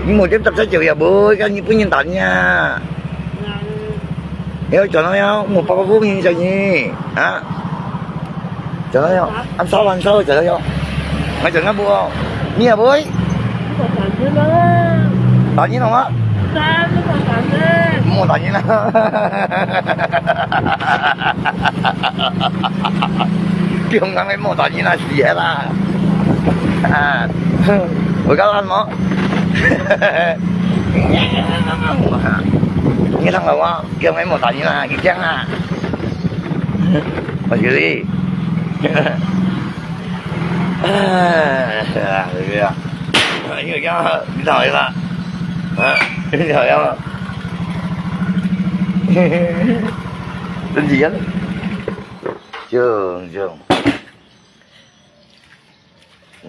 你無點搭趖就也會，該你本人打你啊。 哎喲，轉到了，我爸爸不認識你啊。轉到了，俺燒，俺燒，轉到了。俺轉到不哦，你也不會。打你了嗎？莫打你了。中央的莫打你了，死了啦。啊，我告訴你，你看了嗎？ 叫𠊎莫打你啦，你驚啊？我就係，哎呀，这个呀，哎，你有样啊，你讨厌了？啊，你讨厌了？真是啊，就，就，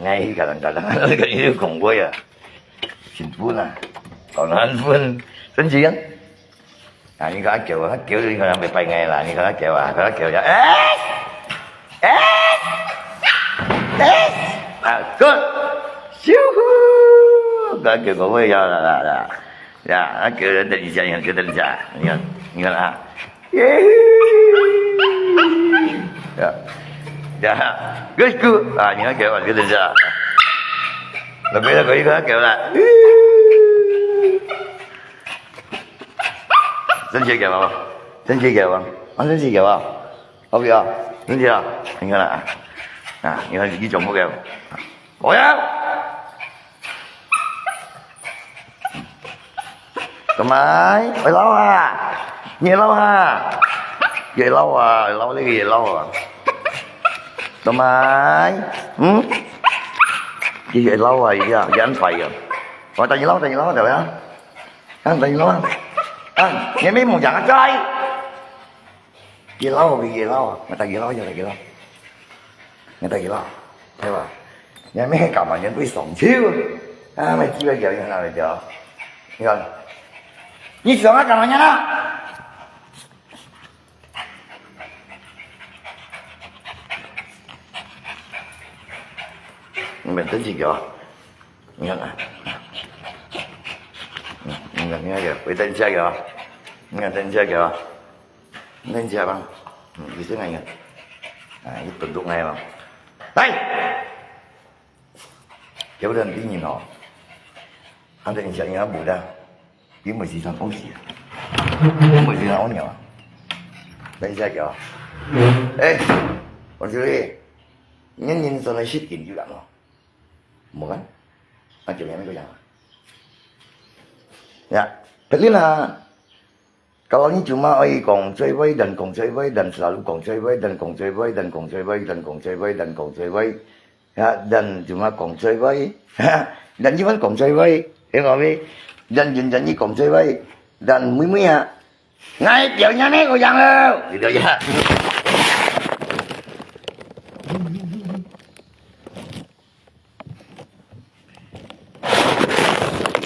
哎，可能，可能，可能有讲过呀，辛苦啦，好难分，真是啊。 啊，你看佢叫啊，佢叫你看佢袂拜𠊎啦，你看佢叫啊，佢叫啊，哎，哎，哎，啊，good，咻呼，佢叫我喂呀啦啦啦，呀，啊，叫人等一下，你看，叫等一下，你看，你看啊，耶，呀，呀，good，good，啊，你看叫我，叫等一下，那边那个一个叫了。 真係嘅嘛，真係嘅嘛，啊，真係嘅嘛，好不好？真係啊，你看啦，啊，你看你全部嘅，我要，做麼个？會老啊？你老啊？你老啊？老那個也老啊？做麼个？嗯？你也老啊？一樣，兩塊啊？我等你老，等你老，等你老。 啊，等你老啊，啊，你沒夢想啊，再。你老，你老，我等你老，我等你老，我等你老，對吧？你還沒幹嘛，你會上去啊？啊，沒機會，你哪會掉？你看，你想要幹嘛呢？你們真緊張啊！ 你看啊，你看，你看這，我等一下哦，你看等一下哦，等一下吧，嗯，你先看一看，啊，你等等來嘛，來，有人逼你哦，啊，等一下你要補的，你沒時間休息啊，你沒時間屙尿啊，等一下哦，哎，我說你，你人生的事情就這樣哦。 無啊，啊，就恁樣个樣啊。Ya，別人啊，kalau你cuma愛講最尾，dan講最尾，dan selalu講最尾，dan講最尾，dan講最尾，dan講最尾，dan講最尾，ya，dan cuma講最尾，dan cuma講最尾，你講咩？Dan永遠你講最尾，dan每每啊，𠊎表演呢，我贏了，你了解？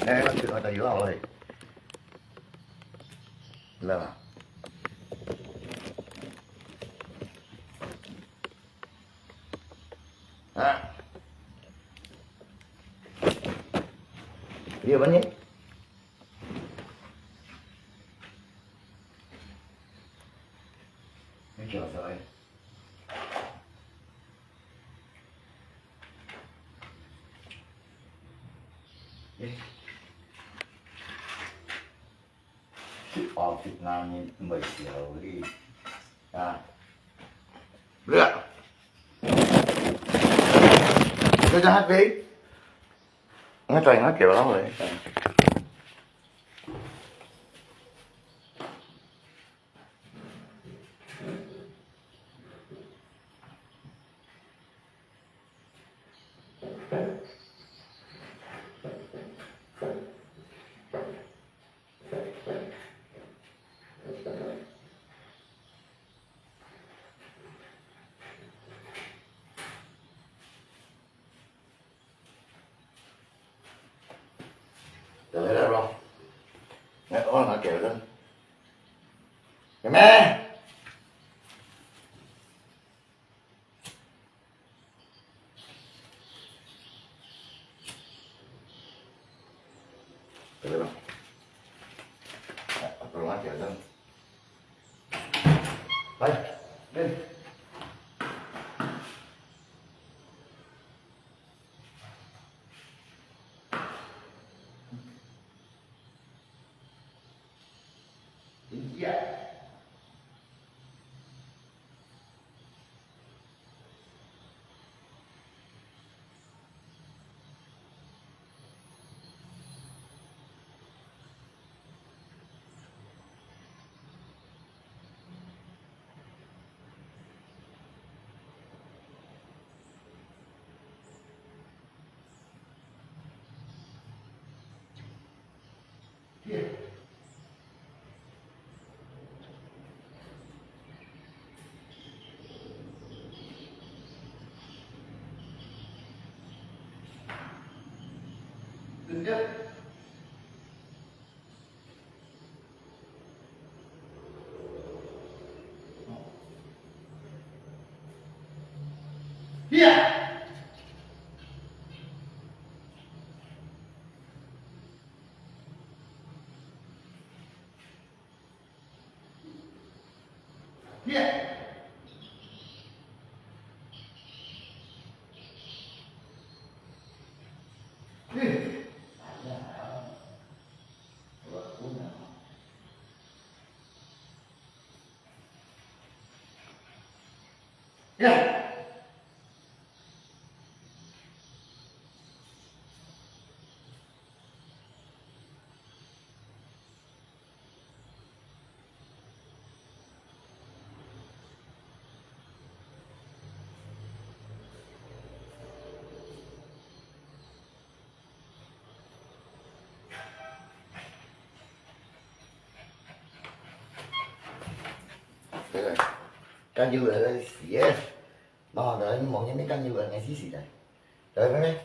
哎，這個得了嘞。來吧。啊。你有問題？你叫啥？ Sit office nangin mesti awli. Ah. Lihat. Sudah habis. Nggak tahu nggak kira apa. Dale, dale, bro. Nè, oh, nè, kèo døn. Kèo mè? Dale, bro. Nè, bro, nè, kèo døn. Bye. Døn. 加油了，死耶！喏，来，你望见没？加油了，你死死的。来，来，来。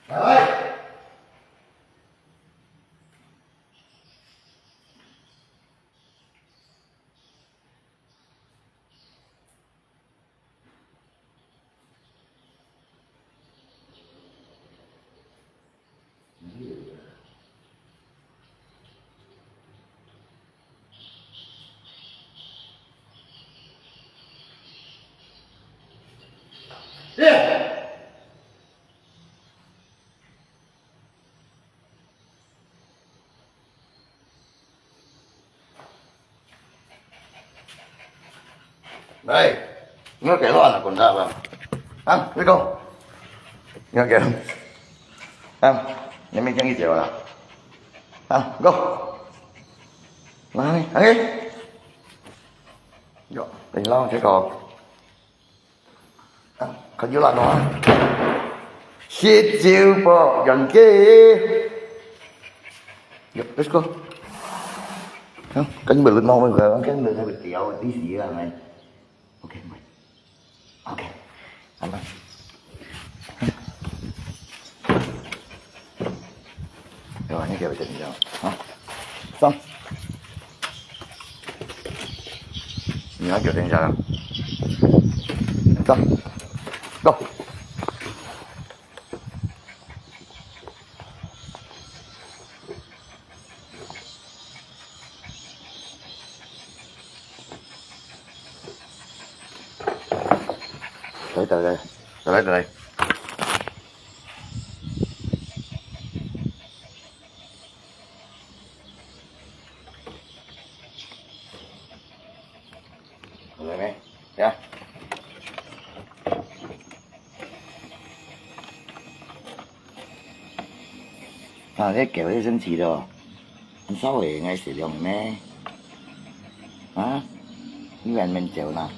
来，来。 来，你要给我拿滚蛋吧？啊，你讲，你要给，啊，你没听见我啦？啊，go，来，来，哟，你让这个。 啊，看有啦喏。十九步，杨姐。Yo, let's go. Hah, kan belum mau, kan belum mau tiaw, di sini lah, man. OK，OK，OK，好了。对吧？你给我等一下啊，上。你要给我等一下啊，上，go。 来，来，来，来，来，来。来没？呀。 啊，你狗就生气了，你稍微应该适量咩？啊，你还蛮久呢，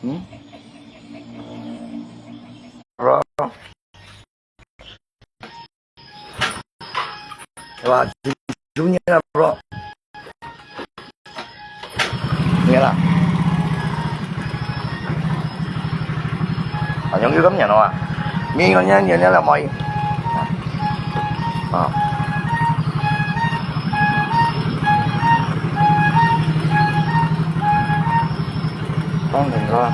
嗯？Bro，对吧？九年了，bro。 你看啦，啊，用这个面了啊，你看人家人家来买，啊，当然啦。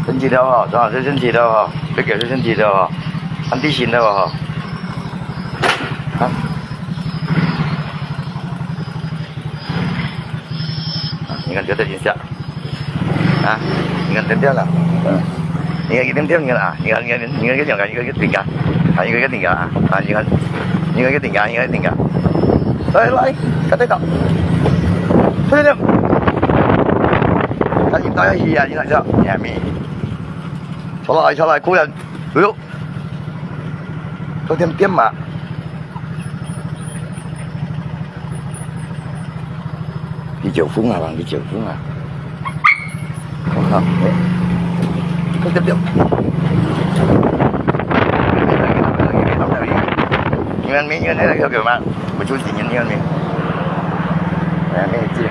生气了哦，是吧？是生气了哦，这个是生气了哦，很低心的哦。啊，啊，你看这个一下，啊，你看点点了，嗯，你看一点点，你看啊，你看你看你看一个点啊，你看一个点啊，啊，你看你看一个点啊，你看一个点啊，来来，看这个，快点点。 赶紧倒下去啊！你那叫，你还没。出来，出来，过来，哎呦，有点变嘛。你九分啊，你九分啊。我靠，快点点。你们没，你们那个叫什么？我就是你们那个没。哎，没劲。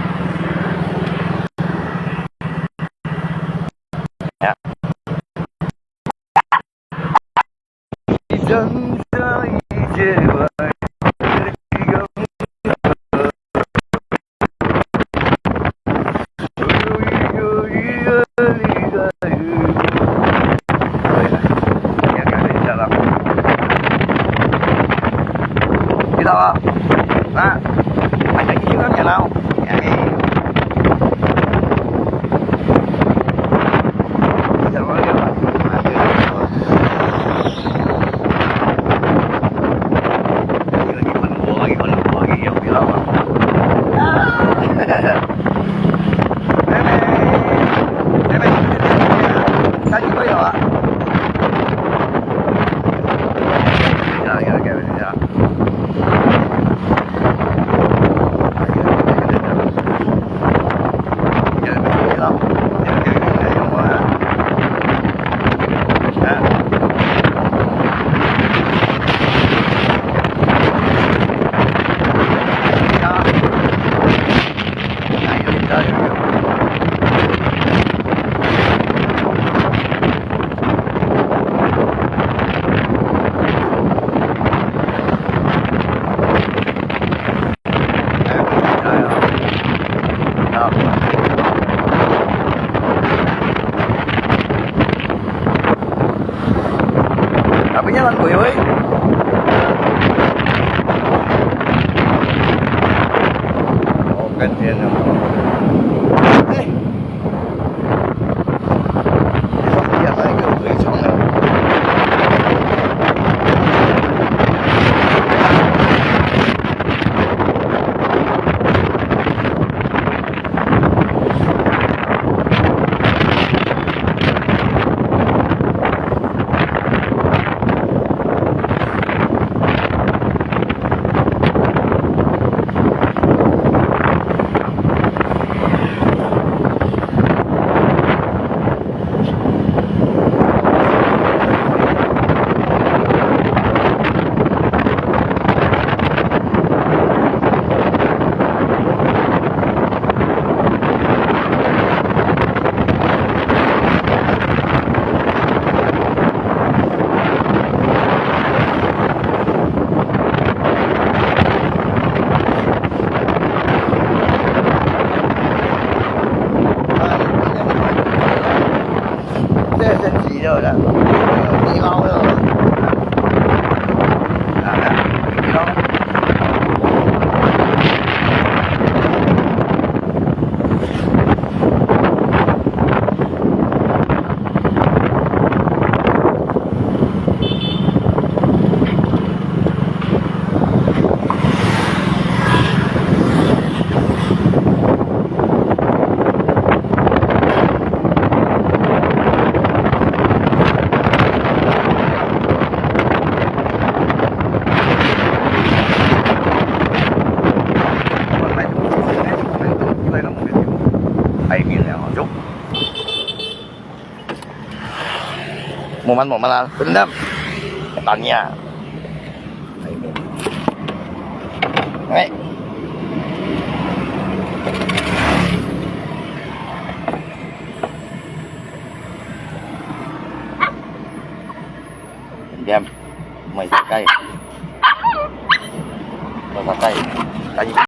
知道吧？啊，还有一个面了。哎。 啊，不要乱鬼喂。哦，跟天啊。哎。 这升级了啦，你好了。啊，你好。Mau man, mau man lah. Dendam. Tanya. Hei. Diam. Mai sakai. Mai sakai. Tanya.